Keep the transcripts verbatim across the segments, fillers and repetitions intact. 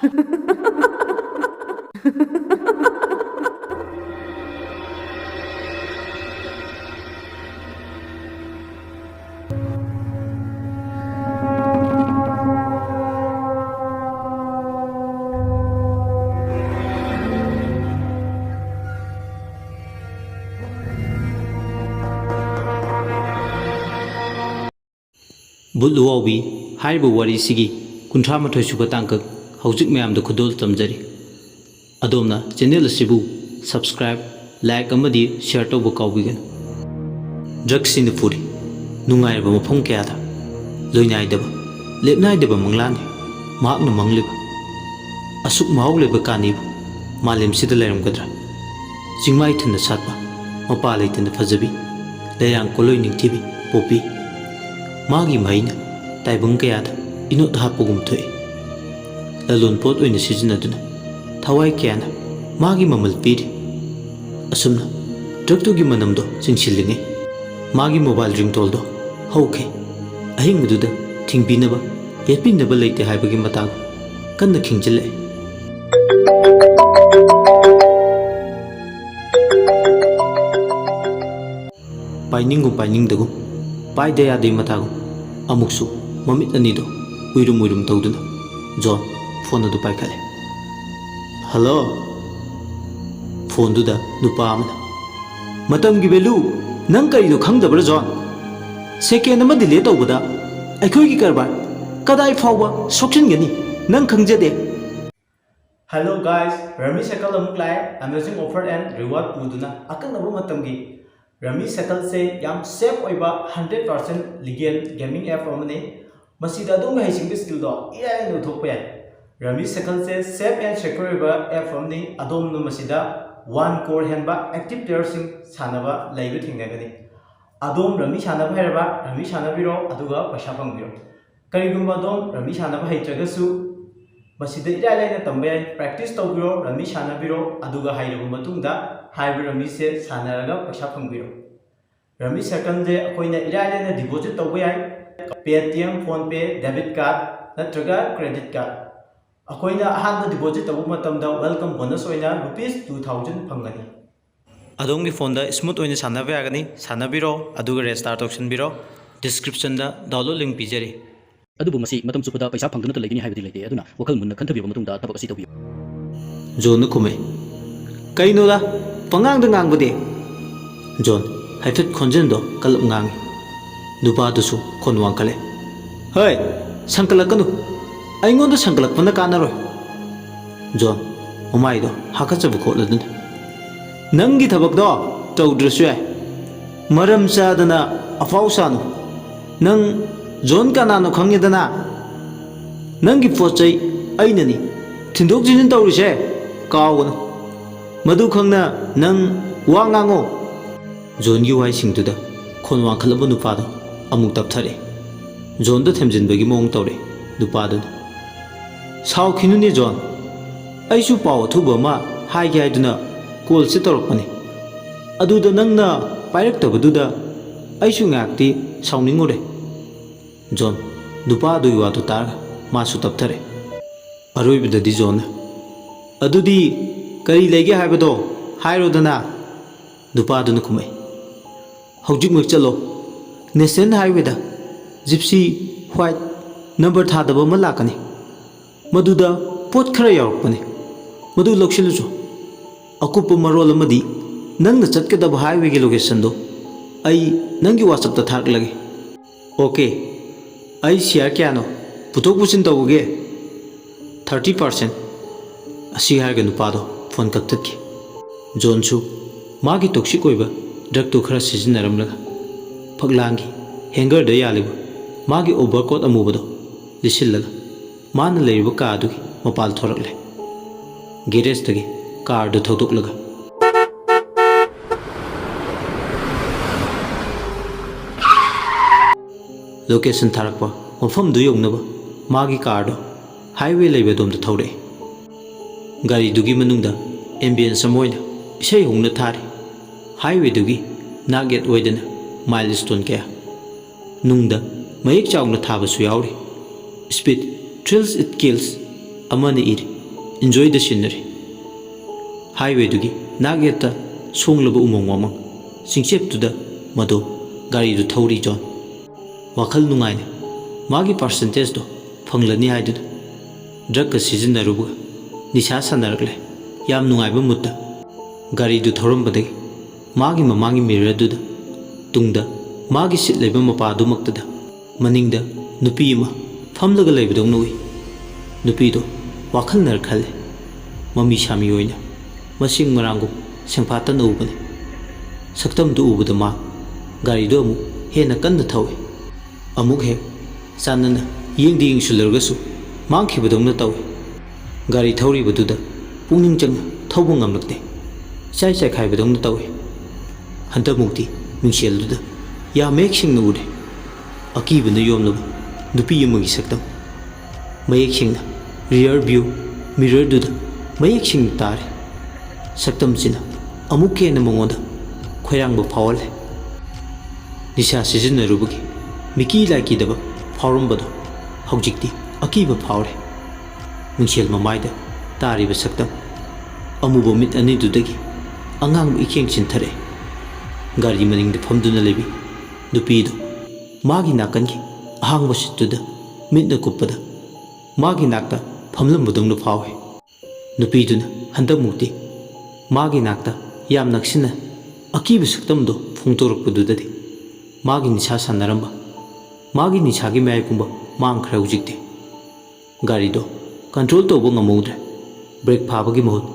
ꯕꯨꯠ ꯂꯨꯋꯥꯎꯕꯤ ꯍꯥꯏꯔꯤꯕ ꯋꯥꯔꯤꯁꯤꯒꯤ ꯀꯨꯟꯊ꯭ꯔꯥ ꯃꯥꯊꯣꯏ ꯁꯨꯕ ꯇꯥꯡꯀꯛ ꯍꯧꯖꯤꯛ ꯃꯌꯥꯝꯗ ꯈꯨꯗꯣꯜ ꯇꯝꯖꯔꯤ꯫ ꯑꯗꯣꯝꯅ ꯆꯦꯅꯦꯜ ꯑꯁꯤꯕꯨ subscribe, like ꯑꯃꯗꯤ share ꯇꯧꯕ ꯀꯥꯎꯕꯤꯒꯅꯨ꯫ ꯗ꯭ꯔꯒꯁꯤꯅ ꯄꯨꯔꯤ ꯅꯨꯡꯉꯥꯏꯔꯕ ꯃꯐꯝ ꯀꯌꯥꯗ ꯂꯣꯏꯅꯥꯏꯗꯕ, ꯂꯦꯞꯅꯥꯏꯗꯕ ꯃꯪꯂꯥꯟꯅꯤ ꯃꯍꯥꯛꯅ ꯃꯪꯂꯤꯕ꯫ ꯑꯁꯨꯛ ꯃꯍꯥꯎ ꯂꯩꯕ ꯀꯥꯅꯤꯕꯨ ꯃꯥꯂꯦꯝꯁꯤꯗ ꯂꯩꯔꯝꯒꯗ꯭ꯔꯥ? ꯆꯤꯡꯃꯥꯏ ꯊꯟꯅ ꯁꯥꯠꯄ, ꯃꯄꯥ ꯂꯩꯇꯅ ꯐꯖꯕꯤ, ꯂꯩꯔꯥꯡ ꯀꯣꯂꯣꯏ ꯅꯤꯡꯊꯤꯕꯤ ꯄꯣꯄꯤ꯫ ꯃꯥꯒꯤ ꯃꯍꯩꯅ ꯇꯥꯏꯕꯪ ꯀꯌꯥꯗ ꯏꯅꯣꯠ ꯍꯥꯞꯄꯒꯨꯝ ꯊꯣꯛꯏ꯫ ꯂꯂꯣꯟ ꯄꯣꯠ ꯑꯣꯏꯅ ꯁꯤꯖꯤꯟꯅꯗꯨꯅ ꯊꯋꯥꯏ ꯀꯌꯥꯅ ꯃꯥꯒꯤ ꯃꯃꯜ ꯄꯤꯔꯤ꯫ ꯑꯁꯨꯝꯅ ꯗ꯭ꯔꯒꯇꯨꯒꯤ ꯃꯅꯝꯗꯣ ꯆꯤꯡꯁꯤꯜꯂꯤꯉꯩ ꯃꯥꯒꯤ mobile ringtoneꯗꯣ ꯍꯧꯈꯤ꯫ ꯑꯍꯤꯡꯕꯗꯨꯗ ꯊꯤꯡꯕꯤꯅꯕ, ꯌꯦꯠꯄꯤꯅꯕ ꯂꯩꯇꯦ ꯍꯥꯏꯕꯒꯤ ꯃꯇꯥꯒꯨꯝ ꯀꯟꯅ ꯈꯤꯡꯖꯤꯜꯂꯛꯏ꯫ ꯄꯥꯏꯅꯤꯡꯒꯨꯝ ꯄꯥꯏꯅꯤꯡꯗꯒꯨꯝ, ꯄꯥꯏꯗ ꯌꯥꯗꯦ ꯃꯇꯥꯒꯨꯝ, ꯑꯃꯨꯛꯁꯨ ꯃꯃꯤꯠ ꯑꯅꯤꯗꯣ ꯎꯏꯔꯨꯝ ꯎꯏꯔꯨꯝ ꯇꯧꯗꯨꯅ ꯖꯣꯟ phone ꯑꯗꯨ ꯄꯥꯏꯈꯠꯂꯦ꯫ "Hello?" Phoneꯗꯨꯗ ꯅꯨꯄꯥ ꯑꯃꯅ, "ꯃꯇꯝꯒꯤ value ꯅꯪ ꯀꯔꯤꯅꯣ ꯈꯪꯗꯕ꯭ꯔꯥ, ꯖꯣꯟ? Second ꯑꯃ delay ꯇꯧꯕꯗ ꯑꯩꯈꯣꯏꯒꯤ ꯀꯔꯕꯥꯔ ꯀꯗꯥꯏ ꯐꯥꯎꯕ ꯁꯣꯛꯆꯤꯟꯒꯅꯤ, ꯅꯪ ꯈꯪꯖꯗꯦ꯫" Hello guys, Rummy Circle ꯑꯃꯨꯛ ꯂꯥꯛꯑꯦ, amazing offer and reward ꯄꯨꯗꯨꯅ꯫ ꯑꯀꯛꯅꯕ ꯃꯇꯝꯒꯤ Rummy Circleꯁꯦ ꯌꯥꯝ safe ꯑꯣꯏꯕ hundred percent legal gaming app ꯑꯃꯅꯤ꯫ ꯃꯁꯤꯗ ꯑꯗꯣꯝꯒꯤ ꯍꯩꯁꯤꯡꯕ skillꯗꯣ ꯏꯔꯥꯏ ꯂꯥꯏꯅ ꯎꯠꯊꯣꯛꯄ ꯌꯥꯏ꯫ Rummy Circleꯁꯦ safe and secure ꯑꯣꯏꯕ app ꯑꯃꯅꯤ꯫ ꯑꯗꯣꯝꯅ ꯃꯁꯤꯗ one crore ꯍꯦꯟꯕ active playerꯁꯤꯡ ꯁꯥꯟꯅꯕ ꯂꯩꯕ ꯊꯦꯡꯅꯒꯅꯤ꯫ ꯑꯗꯣꯝ Rummy ꯁꯥꯟꯅꯕ ꯍꯩꯔꯕ, Rummy ꯁꯥꯟꯅꯕꯤꯔꯣ, ꯑꯗꯨꯒ ꯄꯩꯁꯥ ꯐꯪꯕꯤꯔꯣ꯫ ꯀꯔꯤꯒꯨꯝꯕ ꯑꯗꯣꯝ Rummy ꯁꯥꯟꯅꯕ ꯍꯩꯇ꯭ꯔꯒꯁꯨ, ꯃꯁꯤꯗ ꯏꯔꯥꯏ ꯂꯥꯏꯅ ꯇꯝꯕ ꯌꯥꯏ꯫ Practice ꯇꯧꯕꯤꯔꯣ, Rummy ꯁꯥꯟꯅꯕꯤꯔꯣ, ꯑꯗꯨꯒ ꯍꯩꯔꯕ ꯃꯇꯨꯡꯗ ꯍꯥꯏꯔꯤꯕ Rummyꯁꯦ ꯁꯥꯟꯅꯔꯒ ꯄꯩꯁꯥ ꯐꯪꯕꯤꯔꯣ꯫ Rummy Circleꯁꯦ ꯑꯩꯈꯣꯏꯅ ꯏꯔꯥꯏ ꯂꯥꯏꯅ deposit ꯇꯧꯕ ꯌꯥꯏ, Paytm, PhonePe, debit card ꯅꯠꯇ꯭ꯔꯒ credit card꯫ ꯑꯩꯈꯣꯏꯅ ꯑꯍꯥꯟꯕ deposit ꯇꯧꯕ ꯃꯇꯝꯗ welcome bonus ꯑꯣꯏꯅ rupees two thousand ꯐꯪꯒꯅꯤ꯫ ꯑꯗꯣꯝꯒꯤ ꯐꯣꯟꯗ smooth ꯑꯣꯏꯅ ꯁꯥꯟꯅꯕ ꯌꯥꯒꯅꯤ꯫ ꯁꯥꯟꯅꯕꯤꯔꯣ, ꯑꯗꯨꯒ register ꯇꯧꯁꯤꯟꯕꯤꯔꯣ꯫ Description ꯗ download link ꯄꯤꯖꯔꯤ꯫ ꯑꯗꯨꯕꯨ ꯃꯁꯤ ꯃꯇꯝ ꯆꯨꯞꯄꯗ ꯄꯩꯁꯥ ꯐꯪꯗꯨꯅꯇ ꯂꯩꯒꯅꯤ ꯍꯥꯏꯕꯗꯤ ꯂꯩꯇꯦ, ꯑꯗꯨꯅ ꯋꯥꯈꯜ ꯃꯨꯟꯅ ꯈꯟꯊꯕꯤꯔꯕ ꯃꯇꯨꯡꯗ ꯊꯕꯛ ꯑꯁꯤ ꯇꯧꯕꯤꯌꯨ꯫ ꯖꯣꯟꯅ ꯈꯨꯝꯃꯤ, "ꯀꯩꯅꯣꯗ, ꯄꯉꯥꯡꯗ ꯉꯥꯡꯕꯗꯤ?" ꯖꯣꯟ ꯍꯥꯏꯐꯦꯠ ꯈꯣꯟꯖꯦꯜꯗꯣ ꯀꯜꯂꯞ ꯉꯥꯡꯉꯤ꯫ ꯅꯨꯄꯥꯗꯨꯁꯨ ꯈꯣꯟ ꯋꯥꯡꯈꯠꯂꯦ, "ꯍꯩ, ꯁꯪꯀꯠꯂꯛꯀꯅꯨ꯫ ꯑꯩꯉꯣꯟꯗ ꯁꯪꯀꯠꯂꯛꯄꯅ ꯀꯥꯟꯅꯔꯣꯏ꯫" ꯖꯣꯟ ꯃꯃꯥꯏꯗꯣ ꯍꯥꯀꯠꯆꯕ ꯈꯣꯠꯂꯗꯨꯅ, "ꯅꯪꯒꯤ ꯊꯕꯛꯇꯣ ꯇꯧꯗ꯭ꯔꯁꯨ ꯌꯥꯏ꯫ ꯃꯔꯝ ꯆꯥꯗꯅ ꯑꯐꯥꯎ ꯁꯥꯅꯨ꯫ ꯅꯪ ꯖꯣꯟ ꯀꯅꯥꯅꯣ ꯈꯪꯉꯦꯗꯅ? ꯅꯪꯒꯤ ꯄꯣꯠ ꯆꯩ ꯑꯩꯅꯅꯤ ꯊꯤꯟꯗꯣꯛ ꯊꯤꯟꯖꯤꯟ ꯇꯧꯔꯤꯁꯦ, ꯀꯥꯎꯒꯅꯨ꯫ ꯃꯗꯨ ꯈꯪꯅ ꯅꯪ ꯋꯥ ꯉꯥꯡꯉꯣ꯫" ꯖꯣꯟꯒꯤ ꯋꯥꯍꯩꯁꯤꯡꯗꯨꯗ ꯈꯣꯟ ꯋꯥꯡꯈꯠꯂꯕ ꯅꯨꯄꯥꯗꯣ ꯑꯃꯨꯛ ꯇꯞꯊꯔꯛꯑꯦ꯫ ꯖꯣꯟꯗ ꯊꯦꯝꯖꯤꯟꯕꯒꯤ ꯃꯑꯣꯡ ꯇꯧꯔꯦ ꯅꯨꯄꯥꯗꯨꯅ꯫ "ꯁꯥꯎꯈꯤꯅꯨꯅꯦ ꯖꯣꯟ, ꯑꯩꯁꯨ ꯄꯥꯎ ꯑꯊꯨꯕ ꯑꯃ ꯍꯥꯏꯒꯦ ꯍꯥꯏꯗꯨꯅ call ꯁꯦ ꯇꯧꯔꯛꯄꯅꯤ꯫ ꯑꯗꯨꯗ ꯅꯪꯅ ꯄꯥꯏꯔꯛꯇꯕꯗꯨꯗ ꯑꯩꯁꯨ ꯉꯥꯏꯍꯥꯛꯇꯤ ꯁꯥꯎꯅꯤꯡꯉꯨꯔꯦ꯫" ꯖꯣꯟ ꯅꯨꯄꯥ ꯑꯗꯨꯒꯤ ꯋꯥꯗꯨ ꯇꯥꯔꯒ ꯃꯥꯁꯨ ꯇꯞꯊꯔꯦ꯫ ꯑꯔꯣꯏꯕꯗꯗꯤ ꯖꯣꯟꯅ, "ꯑꯗꯨꯗꯤ ꯀꯔꯤ ꯂꯩꯒꯦ ꯍꯥꯏꯕꯗꯣ ꯍꯥꯏꯔꯣꯗꯅ?" ꯅꯨꯄꯥꯗꯨꯅ ꯈꯨꯝꯃꯛꯏ, "ꯍꯧꯖꯤꯛꯃꯛ ꯆꯠꯂꯣ꯫ National Highway ꯗ Gypsy white number ꯊꯥꯗꯕ ꯑꯃ ꯂꯥꯛꯀꯅꯤ꯫ ꯃꯗꯨꯗ ꯄꯣꯠ ꯈꯔ ꯌꯥꯎꯔꯛꯄꯅꯤ꯫ ꯃꯗꯨ ꯂꯧꯁꯤꯜꯂꯨꯆꯣ꯫ ꯑꯀꯨꯞꯄ ꯃꯔꯣꯜ ꯑꯃꯗꯤ ꯅꯪꯅ ꯆꯠꯀꯗꯕ highway ꯒꯤ location ꯗꯣ ꯑꯩ ꯅꯪꯒꯤ WhatsApp ꯇ ꯊꯥꯔꯛꯂꯒꯦ꯫" "OK, ꯑꯩ share ꯀꯌꯥꯅꯣ ꯄꯨꯊꯣꯛ ꯄꯨꯁꯤꯟ ꯇꯧꯕꯒꯦ?" "Thirty percent꯫" ꯑꯁꯤ ꯍꯥꯏꯔꯒ ꯅꯨꯄꯥꯗꯣ ꯐꯣꯟ ꯀꯛꯊꯠꯈꯤ꯫ ꯖꯣꯟꯁꯨ ꯃꯥꯒꯤ toxic ꯑꯣꯏꯕ drug ꯇꯨ ꯈꯔ ꯁꯤꯖꯤꯟꯅꯔꯝꯂꯒ ꯐꯛꯂꯥꯡꯒꯤ hanger ꯗ ꯌꯥꯜꯂꯤꯕ ꯃꯥꯒꯤ overcoat ꯑꯃꯨꯕꯗꯣ ꯂꯤꯠꯁꯤꯜꯂꯒ ꯃꯥꯅ ꯂꯩꯔꯤꯕ ꯀꯥ ꯑꯗꯨꯒꯤ ꯃꯄꯥꯜ ꯊꯣꯔꯛꯂꯦ꯫ Garage ꯇꯒꯤ car ꯗꯨ ꯊꯧꯗꯣꯛꯂꯒ location ꯊꯥꯔꯛꯄ ꯃꯐꯝꯗꯨ ꯌꯧꯅꯕ ꯃꯥꯒꯤ car ꯗꯨ highway ꯂꯩꯕ ꯑꯗꯣꯝꯗ ꯊꯧꯔꯛꯏ꯫ ꯒꯥꯔꯤꯗꯨꯒꯤ ꯃꯅꯨꯡꯗ ambience ꯑꯃ ꯑꯣꯏꯅ ꯏꯁꯩ ꯍꯧꯅ ꯊꯥꯔꯤ꯫ Highway ꯗꯨꯒꯤ ꯅꯥꯛ ꯌꯦꯠ ꯑꯣꯏꯗꯅ milestone ꯀꯌꯥ ꯅꯨꯡꯗ ꯃꯌꯦꯛ ꯆꯥꯎꯅ ꯊꯥꯕꯁꯨ ꯌꯥꯎꯔꯤ꯫ "Speed thrills, it kills꯫ ꯑꯃꯅ ꯏꯔꯤ, "Enjoy the scenery"꯫ ꯍꯥꯏꯋꯦꯗꯨꯒꯤ ꯅꯥꯛ ꯌꯦꯠꯇ ꯁꯣꯡꯂꯕ ꯎꯃꯪ ꯋꯥꯃꯪ ꯆꯤꯡꯆꯦꯞꯇꯨꯗ ꯃꯗꯣ ꯒꯥꯔꯤꯗꯨ ꯊꯧꯔꯤ ꯖꯣꯟ꯫ ꯋꯥꯈꯜ ꯅꯨꯡꯉꯥꯏꯅ ꯃꯥꯒꯤ ꯄꯥꯔꯁꯦꯟꯇꯦꯖꯇꯣ ꯐꯪꯂꯅꯤ ꯍꯥꯏꯗꯨꯅ ꯗ꯭ꯔꯒꯀ ꯁꯤꯖꯤꯟꯅꯔꯨꯕꯒ ꯅꯤꯁꯥ ꯁꯥꯟꯅꯔꯛꯂꯦ꯫ ꯌꯥꯝ ꯅꯨꯡꯉꯥꯏꯕ ꯃꯨꯠꯇ ꯒꯥꯔꯤꯗꯨ ꯊꯧꯔꯝꯕꯗꯒꯤ ꯃꯥꯒꯤ ꯃꯃꯥꯡꯒꯤ ꯃꯤꯔꯔꯗꯨꯗ ꯇꯨꯡꯗ ꯃꯥꯒꯤ ꯁꯤꯠ ꯂꯩꯕ ꯃꯄꯥꯗꯨꯃꯛꯇꯗ ꯃꯅꯤꯡꯗ ꯅꯨꯄꯤ ꯑꯃ ꯐꯝꯂꯒ ꯂꯩꯕꯗꯧꯅ ꯎꯏ꯫ ꯅꯨꯄꯤꯗꯣ ꯋꯥꯈꯜꯅꯔ ꯈꯜꯂꯦ꯫ ꯃꯃꯤ ꯁꯥꯃꯤ ꯑꯣꯏꯅ ꯃꯁꯤꯡ ꯃꯔꯥꯡꯒꯨꯝ ꯁꯦꯡꯐꯥꯠꯇꯅ ꯎꯕꯅꯤ꯫ ꯁꯛꯇꯝꯗꯨ ꯎꯕꯗ ꯃꯥ ꯒꯥꯔꯤꯗꯨ ꯑꯃꯨꯛ ꯍꯦꯟꯅ ꯀꯟꯅ ꯊꯧꯏ꯫ ꯑꯃꯨꯛ ꯍꯦꯛ ꯆꯥꯟꯅꯅ ꯌꯦꯡꯗꯤ ꯌꯦꯡꯁꯤꯜꯂꯨꯔꯒꯁꯨ ꯃꯥꯡꯈꯤꯕꯗꯧꯅ ꯇꯧꯏ꯫ ꯒꯥꯔꯤ ꯊꯧꯔꯤꯕꯗꯨꯗ ꯄꯨꯛꯅꯤꯡ ꯆꯪꯅ ꯊꯧꯕ ꯉꯝꯂꯛꯇꯦ꯫ ꯏꯆꯥꯏ ꯆꯥꯏꯈꯥꯏꯕꯗꯧꯅ ꯇꯧꯏ꯫ ꯍꯟꯗꯛꯃꯨꯛꯇꯤ ꯃꯤꯡꯁꯦꯜꯗꯨꯗ ꯌꯥꯝ ꯃꯌꯦꯛ ꯁꯦꯡꯅ ꯎꯔꯦ꯫ ꯑꯀꯤꯕꯅ ꯌꯣꯝꯂꯕ ꯅꯨꯄꯤ ꯑꯃꯒꯤ ꯁꯛꯇꯝ꯫ ꯃꯌꯦꯛ ꯁꯦꯡꯅ rear view mirrorꯗꯨꯗ ꯃꯌꯦꯛ ꯁꯦꯡꯅ ꯇꯥꯔꯦ꯫ ꯁꯛꯇꯝꯁꯤꯅ ꯑꯃꯨꯛꯀ ꯍꯦꯟꯅ ꯃꯉꯣꯟꯗ ꯈꯣꯏꯔꯥꯡꯕ ꯐꯥꯎꯍꯜꯂꯦ꯫ ꯅꯤꯁꯥ ꯁꯤꯖꯤꯟꯅꯔꯨꯕꯒꯤ ꯃꯤꯀꯤ ꯂꯥꯏꯀꯤꯗꯕ ꯐꯥꯎꯔꯝꯕꯗꯣ ꯍꯧꯖꯤꯛꯇꯤ ꯑꯀꯤꯕ ꯐꯥꯎꯔꯦ꯫ ꯃꯤꯡꯁꯦꯜ ꯃꯃꯥꯏꯗ ꯇꯥꯔꯤꯕ ꯁꯛꯇꯝ ꯑꯃꯨꯕ ꯃꯤꯠ ꯑꯅꯤꯗꯨꯗꯒꯤ ꯑꯉꯥꯡꯕ ꯏꯈꯦꯡ ꯆꯤꯟꯊꯔꯛꯑꯦ꯫ ꯒꯥꯔꯤ ꯃꯅꯤꯡꯗ ꯐꯝꯗꯨꯅ ꯂꯩꯕꯤ ꯅꯨꯄꯤꯗꯨ ꯃꯥꯒꯤ ꯅꯥꯀꯟꯒꯤ ꯑꯍꯥꯡꯕ ꯁꯤꯠꯇꯨꯗ ꯃꯤꯠꯅ ꯀꯨꯞꯄꯗ ꯃꯥꯒꯤ ꯅꯥꯛꯇ ꯐꯝꯂꯝꯕꯗꯧꯅ ꯐꯥꯎꯏ꯫ ꯅꯨꯄꯤꯗꯨꯅ ꯍꯟꯗꯛꯃꯨꯛꯇꯤ ꯃꯥꯒꯤ ꯅꯥꯛꯇ ꯌꯥꯝ ꯅꯛꯁꯤꯟꯅ ꯑꯀꯤꯕ ꯁꯛꯇꯝꯗꯨ ꯐꯣꯡꯗꯣꯔꯛꯄꯗꯨꯗꯗꯤ ꯃꯥꯒꯤ ꯅꯤꯁꯥ ꯁꯥꯟꯅꯔꯝꯕ, ꯃꯥꯒꯤ ꯅꯤꯁꯥꯒꯤ ꯃꯌꯥꯏ ꯄꯨꯝꯕ ꯃꯥꯡꯈ꯭ꯔꯦ ꯍꯧꯖꯤꯛꯇꯤ꯫ ꯒꯥꯔꯤꯗꯣ ꯀꯟꯇ꯭ꯔꯣꯜ ꯇꯧꯕ ꯉꯝꯍꯧꯗ꯭ꯔꯦ꯫ ꯕ꯭ꯔꯦꯛ ꯐꯥꯕꯒꯤ ꯃꯍꯨꯠ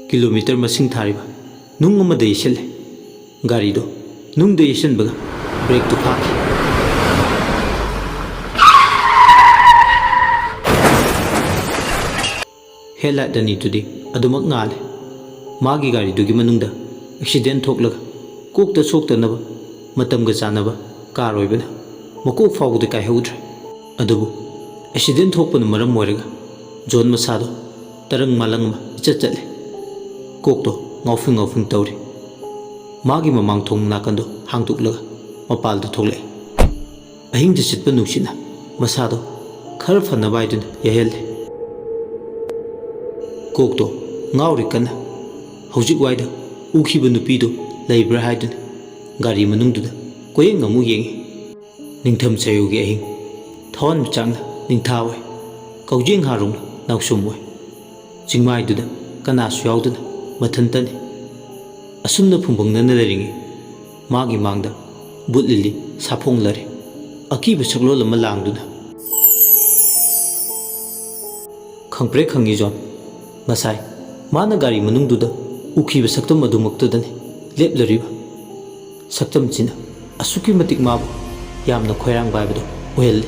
ꯀꯤꯂꯣꯃꯤꯇꯔ ꯃꯁꯤꯡ ꯊꯥꯔꯤꯕ ꯅꯨꯡ ꯑꯃꯗ ꯌꯩꯁꯤꯜꯂꯦ꯫ ꯒꯥꯔꯤꯗꯣ ꯅꯨꯡꯗ ꯌꯩꯁꯤꯟꯕꯒ ꯕ꯭ꯔꯦꯛꯇꯨ ꯐꯥꯈꯤ꯫ ꯍꯦꯗꯂꯥꯏꯠ ꯑꯅꯤꯗꯨꯗꯤ ꯑꯗꯨꯃꯛ ꯉꯥꯜꯂꯦ꯫ ꯃꯥꯒꯤ ꯒꯥꯔꯤꯗꯨꯒꯤ ꯃꯅꯨꯡꯗ ꯑꯦꯛꯁꯤꯗꯦꯟ ꯊꯣꯛꯂꯒ ꯀꯣꯛꯇ ꯁꯣꯛꯇꯅꯕ ꯃꯇꯝꯒ ꯆꯥꯟꯅꯕ ꯀꯥꯔ ꯑꯣꯏꯕꯅ ꯃꯀꯣꯛ ꯐꯥꯎꯕꯗꯤ ꯀꯥꯏꯍꯧꯗ꯭ꯔꯦ꯫ ꯑꯗꯨꯕꯨ ꯑꯦꯛꯁꯤꯗꯦꯟ ꯊꯣꯛꯄꯅ ꯃꯔꯝ ꯑꯣꯏꯔꯒ ꯖꯣꯟ ꯃꯁꯥꯗꯣ ꯇꯔꯪ ꯃꯥꯂꯪ ꯑꯃ ꯏꯆꯠ ꯆꯠꯂꯦ꯫ ꯀꯣꯛꯇꯣ ꯉꯥꯎꯐꯤꯡ ꯉꯥꯎꯐꯤꯡ ꯇꯧꯔꯤ꯫ ꯃꯥꯒꯤ ꯃꯃꯥꯡ ꯊꯣꯡ ꯅꯥꯀꯟꯗꯣ ꯍꯥꯡꯗꯣꯛꯂꯒ ꯃꯄꯥꯜꯗ ꯊꯣꯛꯂꯛꯑꯦ꯫ ꯑꯍꯤꯡꯗ ꯁꯤꯠꯄ ꯅꯨꯡꯁꯤꯠꯅ ꯃꯁꯥꯗꯣ ꯈꯔ ꯐꯅꯕ ꯍꯥꯏꯗꯨꯅ ꯌꯩꯍꯜꯂꯦ꯫ ꯀꯣꯛꯇꯣ ꯉꯥꯎꯔꯤ ꯀꯟꯅ꯫ ꯍꯧꯖꯤꯛ ꯋꯥꯏꯗ ꯎꯈꯤꯕ ꯅꯨꯄꯤꯗꯨ ꯂꯩꯕ꯭ꯔꯥ ꯍꯥꯏꯗꯨꯅ ꯒꯥꯔꯤ ꯃꯅꯨꯡꯗꯨꯗ ꯀꯣꯌꯦꯡ ꯑꯃꯨꯛ ꯌꯦꯡꯉꯤ꯫ ꯅꯤꯡꯊꯝ ꯆꯌꯣꯜꯒꯤ ꯑꯍꯤꯡ, ꯊꯋꯥꯟꯃꯤꯆꯥꯛꯅ ꯅꯤꯡꯊꯥ ꯑꯣꯏ, ꯀꯧꯖꯦꯡ ꯍꯥꯔꯣꯡꯅ ꯅꯥꯎꯁꯨꯝ ꯑꯣꯏ꯫ ꯆꯤꯡꯃꯥꯏꯗꯨꯗ ꯀꯅꯥꯁꯨ ꯌꯥꯎꯗꯅ ꯃꯊꯟꯇꯅꯤ꯫ ꯑꯁꯨꯝꯅ ꯐꯨꯡꯕꯪꯅꯅ ꯂꯩꯔꯤꯉꯩ, ꯃꯥꯒꯤ ꯃꯥꯡꯗ ꯕꯨꯠ ꯂꯤꯂꯤ ꯁꯥꯐꯣꯡꯂꯔꯦ, ꯑꯀꯤꯕ ꯁꯛꯂꯣꯟ ꯑꯃ ꯂꯥꯡꯗꯨꯅ꯫ ꯈꯪꯄ꯭ꯔꯦꯛ ꯈꯪꯉꯤ ꯖꯣꯟ꯫ ꯉꯁꯥꯏ ꯃꯥꯅ ꯒꯥꯔꯤ ꯃꯅꯨꯡꯗꯨꯗ ꯎꯈꯤꯕ ꯁꯛꯇꯝ ꯑꯗꯨꯃꯛꯇꯗꯅꯤ ꯂꯦꯞꯂꯔꯤꯕ꯫ ꯁꯛꯇꯝꯁꯤꯅ ꯑꯁꯨꯛꯀꯤ ꯃꯇꯤꯛ ꯃꯥꯕꯨ ꯌꯥꯝꯅ ꯈꯣꯏꯔꯥꯡꯕ ꯍꯥꯏꯕꯗꯨ ꯑꯣꯏꯍꯜꯂꯤ꯫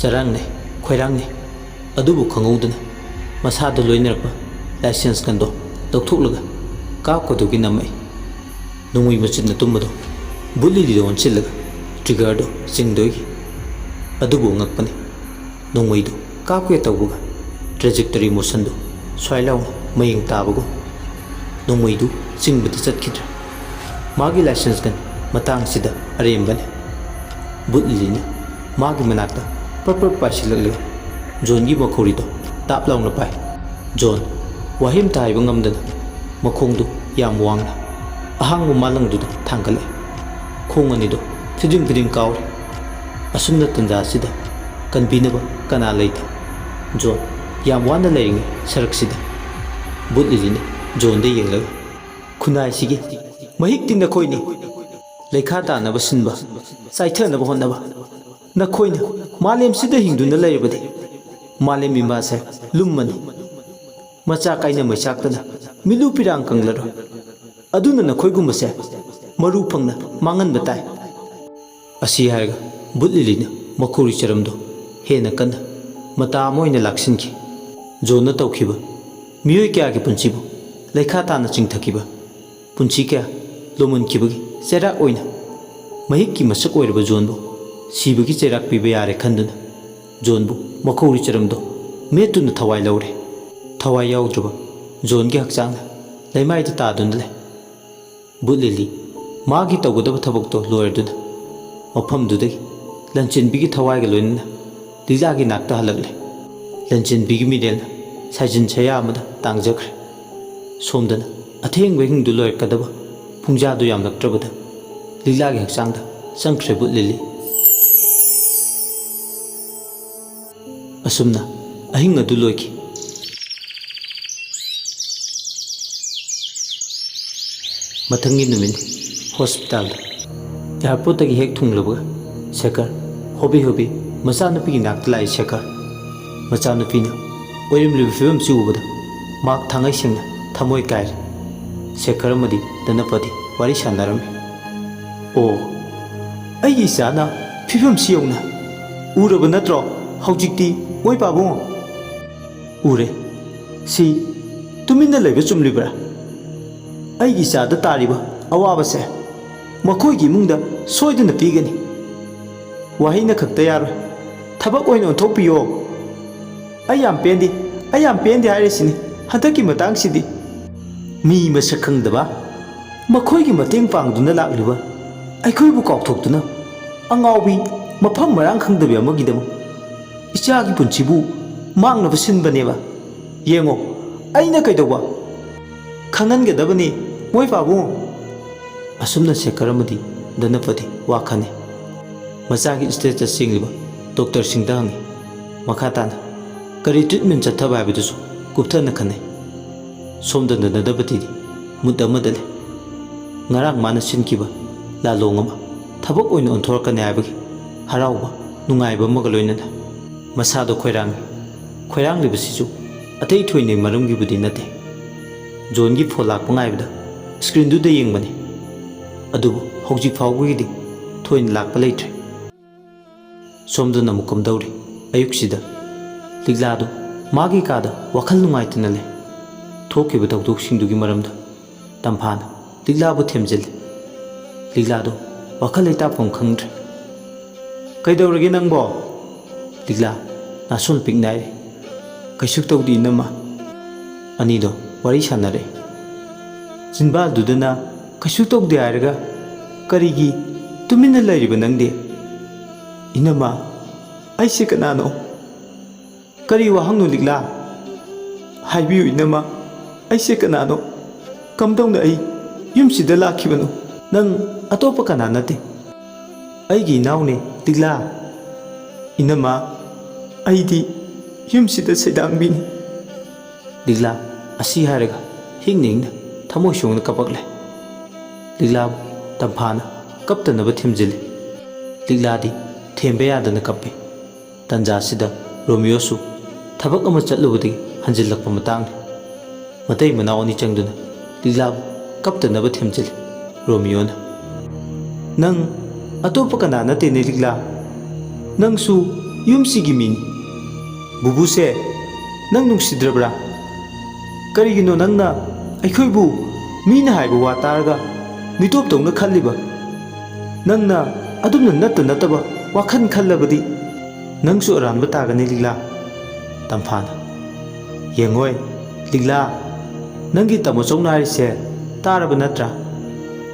ꯆꯔꯥꯡꯅꯩ, ꯈꯣꯏꯔꯥꯡꯅꯩ꯫ ꯑꯗꯨꯕꯨ ꯈꯪꯍꯧꯗꯅ ꯃꯁꯥꯗ ꯂꯣꯏꯅꯔꯛꯄ ꯂꯥꯏꯁꯦꯟꯁ ꯒꯟꯗꯣ ꯂꯧꯊꯣꯛꯂꯒ ꯀꯥꯞꯀꯗꯧꯒꯤ ꯅꯝꯃꯛꯏ꯫ ꯅꯣꯡꯃꯩ ꯃꯆꯤꯟꯅ ꯇꯨꯝꯕꯗꯣ ꯕꯨꯠ ꯂꯤꯂꯤꯗ ꯑꯣꯟꯁꯤꯜꯂꯒ ꯇ꯭ꯔꯤꯒꯔꯗꯣ ꯆꯤꯡꯗꯣꯏꯒꯤ꯫ ꯑꯗꯨꯕꯨ ꯑꯉꯛꯄꯅꯤ, ꯅꯣꯡꯃꯩꯗꯨ ꯀꯥꯞꯀꯦ ꯇꯧꯕꯒ ꯇ꯭ꯔꯦꯖꯦꯛꯇꯔꯤ ꯃꯣꯁꯟꯗꯨ ꯁ꯭ꯋꯥꯏ ꯂꯥꯎꯅ ꯃꯌꯦꯡ ꯇꯥꯕꯒꯨꯝ ꯅꯣꯡꯃꯩꯗꯨ ꯆꯤꯡꯕꯗꯤ ꯆꯠꯈꯤꯗ꯭ꯔꯦ꯫ ꯃꯥꯒꯤ ꯂꯥꯏꯁꯦꯟꯁ ꯒꯟ ꯃꯇꯥꯡꯁꯤꯗ ꯑꯔꯦꯝꯕꯅꯤ꯫ ꯕꯨꯠ ꯂꯤꯂꯤꯅ ꯃꯥꯒꯤ ꯃꯅꯥꯛꯇ ꯄ꯭ꯔꯞ ꯄ꯭ꯔꯞ ꯄꯥꯏꯁꯤꯜꯂꯛꯂꯒ ꯖꯣꯟꯒꯤ ꯃꯈꯧꯔꯤꯗꯣ ꯇꯥꯞ ꯂꯥꯎꯅ ꯄꯥꯏ꯫ ꯖꯣꯟ ꯋꯥꯍꯩ ꯑꯃꯇ ꯍꯥꯏꯕ ꯉꯝꯗꯅ ꯃꯈꯣꯡꯗꯨ ꯌꯥꯝ ꯋꯥꯡꯅ ꯑꯍꯥꯡꯕ ꯃꯥꯂꯪꯗꯨꯗ ꯊꯥꯡꯒꯠꯂꯛꯏ꯫ ꯈꯣꯡ ꯑꯅꯤꯗꯣ ꯐꯤꯗꯤꯡ ꯐꯤꯗꯤꯡ ꯀꯥꯎꯔꯤ꯫ ꯑꯁꯨꯝꯅ ꯇꯟꯖꯥꯁꯤꯗ ꯀꯟꯕꯤꯅꯕ ꯀꯅꯥ ꯂꯩꯇꯦ꯫ ꯖꯣꯟ ꯌꯥꯝ ꯋꯥꯅ ꯂꯩꯔꯤꯉꯩ ꯁꯔꯛꯁꯤꯗ ꯕꯨꯠ ꯂꯤꯂꯤꯅ ꯖꯣꯟꯗ ꯌꯦꯡꯂꯒ, "ꯈꯨꯟꯅꯥꯏꯁꯤꯒꯤ ꯃꯍꯤꯛꯇꯤ ꯅꯈꯣꯏꯅꯤ꯫ ꯂꯩꯈꯥ ꯇꯥꯅꯕ ꯁꯤꯟꯕ, ꯆꯥꯏꯊꯅꯕ ꯍꯣꯠꯅꯕ꯫ ꯅꯈꯣꯏꯅ ꯃꯥꯂꯦꯝꯁꯤꯗ ꯍꯤꯡꯗꯨꯅ ꯂꯩꯔꯕꯗꯤ ꯃꯥꯂꯦꯝ ꯏꯃꯥꯁꯦ ꯂꯨꯝꯃꯅꯤ꯫ ꯃꯆꯥ ꯀꯥꯏꯅ ꯃꯩꯆꯥꯛꯇꯅ ꯃꯤꯂꯨ ꯄꯤꯔꯥꯡ ꯀꯪꯂꯔꯣꯏ꯫ ꯑꯗꯨꯅ ꯅꯈꯣꯏꯒꯨꯝꯕꯁꯦ ꯃꯔꯨ ꯐꯪꯅ ꯃꯥꯡꯍꯟꯕ ꯇꯥꯏ"꯫ ꯑꯁꯤ ꯍꯥꯏꯔꯒ ꯕꯨꯠ ꯂꯤꯂꯤꯅ ꯃꯈꯧꯔꯤ ꯆꯔꯝꯗꯣ ꯍꯦꯟꯅ ꯀꯟꯅ ꯃꯇꯥ ꯑꯃ ꯑꯣꯏꯅ ꯂꯥꯛꯁꯤꯟꯈꯤ꯫ ꯖꯣꯟꯅ ꯇꯧꯈꯤꯕ ꯃꯤꯑꯣꯏ ꯀꯌꯥꯒꯤ ꯄꯨꯟꯁꯤꯕꯨ ꯂꯩꯈꯥ ꯇꯥꯅ ꯆꯤꯡꯊꯈꯤꯕ, ꯄꯨꯟꯁꯤ ꯀꯌꯥ ꯂꯣꯝꯍꯟꯈꯤꯕꯒꯤ ꯆꯩꯔꯥꯛ ꯑꯣꯏꯅ ꯃꯍꯤꯛꯀꯤ ꯃꯁꯛ ꯑꯣꯏꯔꯕ ꯖꯣꯟꯕꯨ ꯁꯤꯕꯒꯤ ꯆꯩꯔꯥꯛ ꯄꯤꯕ ꯌꯥꯔꯦ ꯈꯟꯗꯨꯅ ꯖꯣꯟꯕꯨ ꯃꯈꯧꯔꯤ ꯆꯔꯝꯗꯣ ꯃꯦꯠꯇꯨꯅ ꯊꯋꯥꯏ ꯂꯧꯔꯦ꯫ ꯊꯋꯥꯏ ꯌꯥꯎꯗ꯭ꯔꯕ ꯖꯣꯟꯒꯤ ꯍꯛꯆꯥꯡꯅ ꯂꯩꯃꯥꯏꯗ ꯇꯥꯗꯨꯅ ꯂꯩ꯫ ꯕꯨꯠ ꯂꯤꯂꯤ ꯃꯥꯒꯤ ꯇꯧꯒꯗꯕ ꯊꯕꯛꯇꯣ ꯂꯣꯏꯔꯗꯨꯅ ꯃꯐꯝꯗꯨꯗꯒꯤ ꯂꯟꯆꯦꯟꯕꯤꯒꯤ ꯊꯋꯥꯏꯒ ꯂꯣꯏꯅꯅ ꯂꯤꯂꯥꯒꯤ ꯅꯥꯛꯇ ꯍꯜꯂꯛꯂꯦ꯫ ꯂꯟꯆꯦꯟꯕꯤꯒꯤ ꯃꯤꯔꯦꯜꯅ ꯁꯥꯏꯖꯤꯟ ꯁꯌꯥ ꯑꯃꯗ ꯇꯥꯡꯖꯈ꯭ꯔꯦ꯫ ꯁꯣꯝꯗꯅ ꯑꯊꯦꯡꯕ ꯑꯍꯤꯡꯗꯨ ꯂꯣꯏꯔꯛꯀꯗꯕ ꯄꯨꯡꯖꯥꯗꯨ ꯌꯥꯝꯂꯛꯇ꯭ꯔꯕꯗ ꯂꯤꯛꯂꯥꯒꯤ ꯍꯛꯆꯥꯡꯗ ꯆꯪꯈ꯭ꯔꯦ ꯕꯨꯠ ꯂꯤꯂꯤ꯫ ꯑꯁꯨꯝꯅ ꯑꯍꯤꯡ ꯑꯗꯨ ꯂꯣꯏꯈꯤ꯫ ꯃꯊꯪꯒꯤ ꯅꯨꯃꯤꯠ ꯍꯣꯁꯄꯤꯇꯥꯜꯗ꯫ ꯑꯦꯌꯥꯔꯄꯣꯔꯠꯇꯒꯤ ꯍꯦꯛ ꯊꯨꯡꯂꯕꯒ ꯁꯦꯈꯔ ꯍꯣꯕꯤ ꯍꯣꯕꯤ ꯃꯆꯥꯅꯨꯄꯤꯒꯤ ꯅꯥꯛꯇ ꯂꯥꯛꯏ꯫ ꯁꯦꯈꯔ ꯃꯆꯥꯅꯨꯄꯤꯅ ꯑꯣꯏꯔꯝꯂꯤꯕ ꯐꯤꯕꯝꯁꯤ ꯎꯕꯗ ꯃꯍꯥꯛ ꯊꯥꯡꯉꯩ ꯁꯦꯡꯅ ꯊꯃꯣꯏ ꯀꯥꯏꯔꯦ꯫ ꯁꯦꯈꯔ ꯑꯃꯗꯤ ꯙꯅꯄꯇꯤ ꯋꯥꯔꯤ ꯁꯥꯟꯅꯔꯝꯃꯤ꯫ "ꯑꯣ, ꯑꯩꯒꯤ ꯏꯆꯥꯅ ꯐꯤꯕꯝꯁꯤ ꯌꯧꯅ ꯎꯔꯕ ꯅꯠꯇ꯭ꯔꯣ? ꯍꯧꯖꯤꯛꯇꯤ ꯃꯣꯏ ꯄꯥꯕꯨꯡ?" "ꯎꯔꯦ꯫ ꯁꯤ ꯇꯨꯃꯤꯟꯅ ꯂꯩꯕ ꯆꯨꯝꯂꯤꯕ꯭ꯔꯥ? ꯑꯩꯒꯤ ꯏꯆꯥꯗ ꯇꯥꯔꯤꯕ ꯑꯋꯥꯕꯁꯦ ꯃꯈꯣꯏꯒꯤ ꯏꯃꯨꯡꯗ ꯁꯣꯏꯗꯅ ꯄꯤꯒꯅꯤ꯫ ꯋꯥꯍꯩꯅ ꯈꯛꯇ ꯌꯥꯔꯣꯏ꯫ ꯊꯕꯛ ꯑꯣꯏꯅ ꯑꯣꯟꯊꯣꯛꯄꯤꯌꯣ꯫ ꯑꯩ ꯌꯥꯝ ꯄꯦꯟꯗꯦ, ꯑꯩ ꯌꯥꯝ ꯄꯦꯟꯗꯦ ꯍꯥꯏꯔꯤꯁꯤꯅꯤ ꯍꯟꯗꯛꯀꯤ ꯃꯇꯥꯡꯁꯤꯗꯤ꯫ ꯃꯤ ꯃꯁꯛ ꯈꯪꯗꯕ, ꯃꯈꯣꯏꯒꯤ ꯃꯇꯦꯡ ꯄꯥꯡꯗꯨꯅ ꯂꯥꯛꯂꯤꯕ ꯑꯩꯈꯣꯏꯕꯨ ꯀꯥꯎꯊꯣꯛꯇꯨꯅ ꯑꯉꯥꯎꯕꯤ, ꯃꯐꯝ ꯃꯔꯥꯡ ꯈꯪꯗꯕꯤ ꯑꯃꯒꯤꯗꯃꯛ ꯏꯆꯥꯒꯤ ꯄꯨꯟꯁꯤꯕꯨ ꯃꯥꯡꯅꯕ ꯁꯤꯟꯕꯅꯦꯕ꯫ ꯌꯦꯡꯉꯣ, ꯑꯩꯅ ꯀꯩꯗꯧꯕ ꯈꯪꯍꯟꯒꯗꯕꯅꯤ ꯃꯣꯏ ꯄꯥꯕꯨꯡ?" ꯑꯁꯨꯝꯅ ꯁꯦꯈꯔ ꯑꯃꯗꯤ ꯙꯅꯄꯇꯤ ꯋꯥ ꯈꯟꯅꯩ꯫ ꯃꯆꯥꯒꯤ ꯁ꯭ꯇꯦꯇꯁ ꯌꯦꯡꯂꯤꯕ ꯗꯣꯛꯇꯔꯁꯤꯡꯗ ꯍꯪꯉꯤ꯫ ꯃꯈꯥ ꯇꯥꯅ ꯀꯔꯤ ꯇ꯭ꯔꯤꯠꯃꯦꯟ ꯆꯠꯊꯕ ꯍꯥꯏꯕꯗꯨꯁꯨ ꯀꯨꯞꯊꯅ ꯈꯟꯅꯩ꯫ ꯁꯣꯝꯗꯅ ꯙꯅꯄꯇꯤꯗꯤ ꯃꯨꯠ ꯑꯃꯗ ꯂꯩ꯫ ꯉꯔꯥꯡ ꯃꯥꯅ ꯁꯤꯟꯈꯤꯕ ꯂꯥꯂꯣꯡ ꯑꯃ ꯊꯕꯛ ꯑꯣꯏꯅ ꯑꯣꯟꯊꯣꯔꯛꯀꯅꯤ ꯍꯥꯏꯕꯒꯤ ꯍꯔꯥꯎꯕ, ꯅꯨꯡꯉꯥꯏꯕ ꯑꯃꯒ ꯂꯣꯏꯅꯅ ꯃꯁꯥꯗꯣ ꯈꯣꯏꯔꯥꯡꯉꯤ꯫ ꯈꯣꯏꯔꯥꯡꯂꯤꯕꯁꯤꯁꯨ ꯑꯇꯩ ꯊꯣꯏꯅ ꯃꯔꯝꯒꯤꯕꯨꯗꯤ ꯅꯠꯇꯦ꯫ ꯖꯣꯟꯒꯤ ꯐꯣꯟ ꯂꯥꯛꯄ ꯉꯥꯏꯕꯗ ꯁ꯭ꯀ꯭ꯔꯤꯟꯗꯨꯗ ꯌꯦꯡꯕꯅꯤ꯫ ꯑꯗꯨꯕꯨ ꯍꯧꯖꯤꯛ ꯐꯥꯎꯕꯒꯤꯗꯤ ꯊꯣꯏꯅ ꯂꯥꯛꯄ ꯂꯩꯇ꯭ꯔꯦ꯫ ꯁꯣꯝꯗꯅ ꯑꯃꯨꯛ ꯀꯝꯗꯧꯔꯤ? ꯑꯌꯨꯛꯁꯤꯗ ꯂꯤꯛꯂꯥꯗꯨ ꯃꯥꯒꯤ ꯀꯥꯗ ꯋꯥꯈꯜ ꯅꯨꯡꯉꯥꯏꯇꯅ ꯂꯩ꯫ ꯊꯣꯛꯈꯤꯕ ꯊꯧꯗꯣꯛꯁꯤꯡꯗꯨꯒꯤ ꯃꯔꯝꯗ ꯇꯝꯐꯥꯅ ꯂꯤꯛꯂꯥꯕꯨ ꯊꯦꯝꯖꯤꯜꯂꯤ꯫ ꯂꯤꯛꯂꯥꯗꯨ ꯋꯥꯈꯜ ꯂꯩꯇꯥꯐꯝ ꯈꯪꯗ꯭ꯔꯦ꯫ "ꯀꯩꯗꯧꯔꯒꯦ ꯅꯪꯕꯣ?" ꯂꯤꯛꯂꯥ ꯅꯥꯁꯣꯟ ꯄꯤꯛ ꯅꯥꯏꯔꯤ꯫ "ꯀꯩꯁꯨ ꯇꯧꯗꯦ ꯏꯅꯝꯃ꯫" ꯑꯅꯤꯗꯣ ꯋꯥꯔꯤ ꯁꯥꯟꯅꯔꯦ꯫ ꯆꯤꯟꯕꯥꯜꯗꯨꯗꯅ "ꯀꯩꯁꯨ ꯇꯧꯗꯦ" ꯍꯥꯏꯔꯒ ꯀꯔꯤꯒꯤ ꯇꯨꯃꯤꯟꯅ ꯂꯩꯔꯤꯕ ꯅꯪꯗꯤ? "ꯏꯅꯝꯃ, ꯑꯩꯁꯦ ꯀꯅꯥꯅꯣ?" "ꯀꯔꯤ ꯋꯥꯍꯪꯅꯣ ꯂꯤꯛꯂꯥ?" ꯍꯥꯏꯕꯤꯌꯨ ꯏꯅꯝꯃ, ꯑꯩꯁꯦ ꯀꯅꯥꯅꯣ? ꯀꯝꯗꯧꯅ ꯑꯩ ꯌꯨꯝꯁꯤꯗ ꯂꯥꯛꯈꯤꯕꯅꯣ? ꯅꯪ ꯑꯇꯣꯞꯄ ꯀꯅꯥ ꯅꯠꯇꯦ, ꯑꯩꯒꯤ ꯏꯅꯥꯎꯅꯦ ꯂꯤꯛꯂꯥ꯫ ꯏꯅꯝꯃ, ꯑꯩꯗꯤ ꯌꯨꯝꯁꯤꯗ ꯁꯩꯗꯥꯡꯕꯤꯅꯤ꯫ ꯂꯤꯛꯂꯥ ꯑꯁꯤ ꯍꯥꯏꯔꯒ ꯍꯤꯡꯅ ꯍꯤꯡꯅ ꯊꯃꯣꯏ ꯁꯣꯛꯅ ꯀꯞꯄꯛꯂꯦ꯫ ꯂꯤꯛꯂꯥꯕꯨ ꯇꯝꯐꯥꯅ ꯀꯞꯇꯅꯕ ꯊꯦꯝꯖꯤꯜꯂꯤ꯫ ꯂꯤꯛꯂꯥꯗꯤ ꯊꯦꯝꯕ ꯌꯥꯗꯅ ꯀꯞꯄꯤ꯫ ꯇꯟꯖꯥꯁꯤꯗ ꯔꯣꯃꯤꯌꯣꯁꯨ ꯊꯕꯛ ꯑꯃ ꯆꯠꯂꯨꯕꯗꯒꯤ ꯍꯟꯖꯤꯜꯂꯛꯄ ꯃꯇꯥꯡꯅꯤ꯫ ꯃꯇꯩ ꯃꯅꯥꯎ ꯑꯅꯤ ꯆꯪꯗꯨꯅ ꯂꯤꯛꯂꯥꯕꯨ ꯀꯞꯇꯅꯕ ꯊꯦꯝꯖꯤꯜꯂꯤ꯫ ꯔꯣꯃꯤꯌꯣꯅ, "ꯅꯪ ꯑꯇꯣꯞꯄ ꯀꯅꯥ ꯅꯠꯇꯦꯅꯦ ꯂꯤꯛꯂꯥ꯫ ꯅꯪꯁꯨ ꯌꯨꯝꯁꯤꯒꯤ ꯃꯤꯅꯤ꯫ ꯕꯨꯕꯨꯁꯦ ꯅꯪ ꯅꯨꯡꯁꯤꯗ꯭ꯔꯕ꯭ꯔꯥ? ꯀꯔꯤꯒꯤꯅꯣ ꯅꯪꯅ ꯑꯩꯈꯣꯏꯕꯨ ꯃꯤꯅ ꯍꯥꯏꯕ ꯋꯥ ꯇꯥꯔꯒ ꯃꯤꯇꯣꯞꯇꯧꯅ ꯈꯜꯂꯤꯕ? ꯅꯪꯅ ꯑꯗꯨꯝꯅ ꯅꯠꯇ ꯅꯠꯇꯕ ꯋꯥꯈꯜ ꯈꯜꯂꯕꯗꯤ ꯅꯪꯁꯨ ꯑꯔꯥꯟꯕ ꯇꯥꯒꯅꯤ ꯂꯤꯛꯂꯥ꯫" ꯇꯝꯐꯥꯅ, "ꯌꯦꯡꯉꯣꯏ ꯂꯤꯛꯂꯥ, ꯅꯪꯒꯤ ꯇꯥꯃꯣꯆꯧꯅ ꯍꯥꯏꯔꯤꯁꯦ ꯇꯥꯔꯕ ꯅꯠꯇ꯭ꯔꯥ?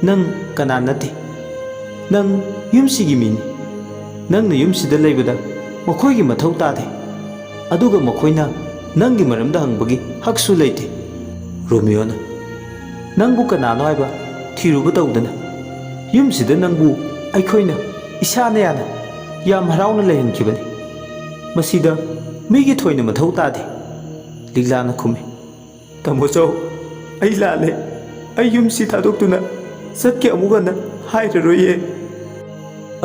ꯅꯪ ꯀꯅꯥ ꯅꯠꯇꯦ, ꯅꯪ ꯌꯨꯝꯁꯤꯒꯤ ꯃꯤꯅꯤ꯫ ꯅꯪꯅ ꯌꯨꯝꯁꯤꯗ ꯂꯩꯕꯗ ꯃꯈꯣꯏꯒꯤ ꯃꯊꯧ ꯇꯥꯗꯦ, ꯑꯗꯨꯒ ꯃꯈꯣꯏꯅ ꯅꯪꯒꯤ ꯃꯔꯝꯗ ꯍꯪꯕꯒꯤ ꯍꯛꯁꯨ ꯂꯩꯇꯦ꯫" ꯔꯣꯃꯤꯌꯣꯅ, "ꯅꯪꯕꯨ ꯀꯅꯥꯅꯣ ꯍꯥꯏꯕ ꯊꯤꯔꯨꯕ ꯇꯧꯗꯅ, ꯌꯨꯝꯁꯤꯗ ꯅꯪꯕꯨ ꯑꯩꯈꯣꯏꯅ ꯏꯁꯥꯅ ꯌꯥꯅ ꯌꯥꯝ ꯍꯔꯥꯎꯅ ꯂꯩꯍꯟꯈꯤꯕꯅꯤ꯫ ꯃꯁꯤꯗ ꯃꯤꯒꯤ ꯊꯣꯏꯅ ꯃꯊꯧ ꯇꯥꯗꯦ꯫" ꯂꯤꯛꯂꯥꯅ ꯈꯨꯝꯃꯤ, "ꯇꯥꯃꯣꯆꯧ, ꯑꯩ ꯂꯥꯜꯂꯦ꯫ ꯑꯩ ꯌꯨꯝꯁꯤ ꯊꯥꯗꯣꯛꯇꯨꯅ ꯆꯠꯀꯦ ꯑꯃꯨꯛ ꯍꯟꯅ ꯍꯥꯏꯔꯔꯣꯏꯌꯦ꯫"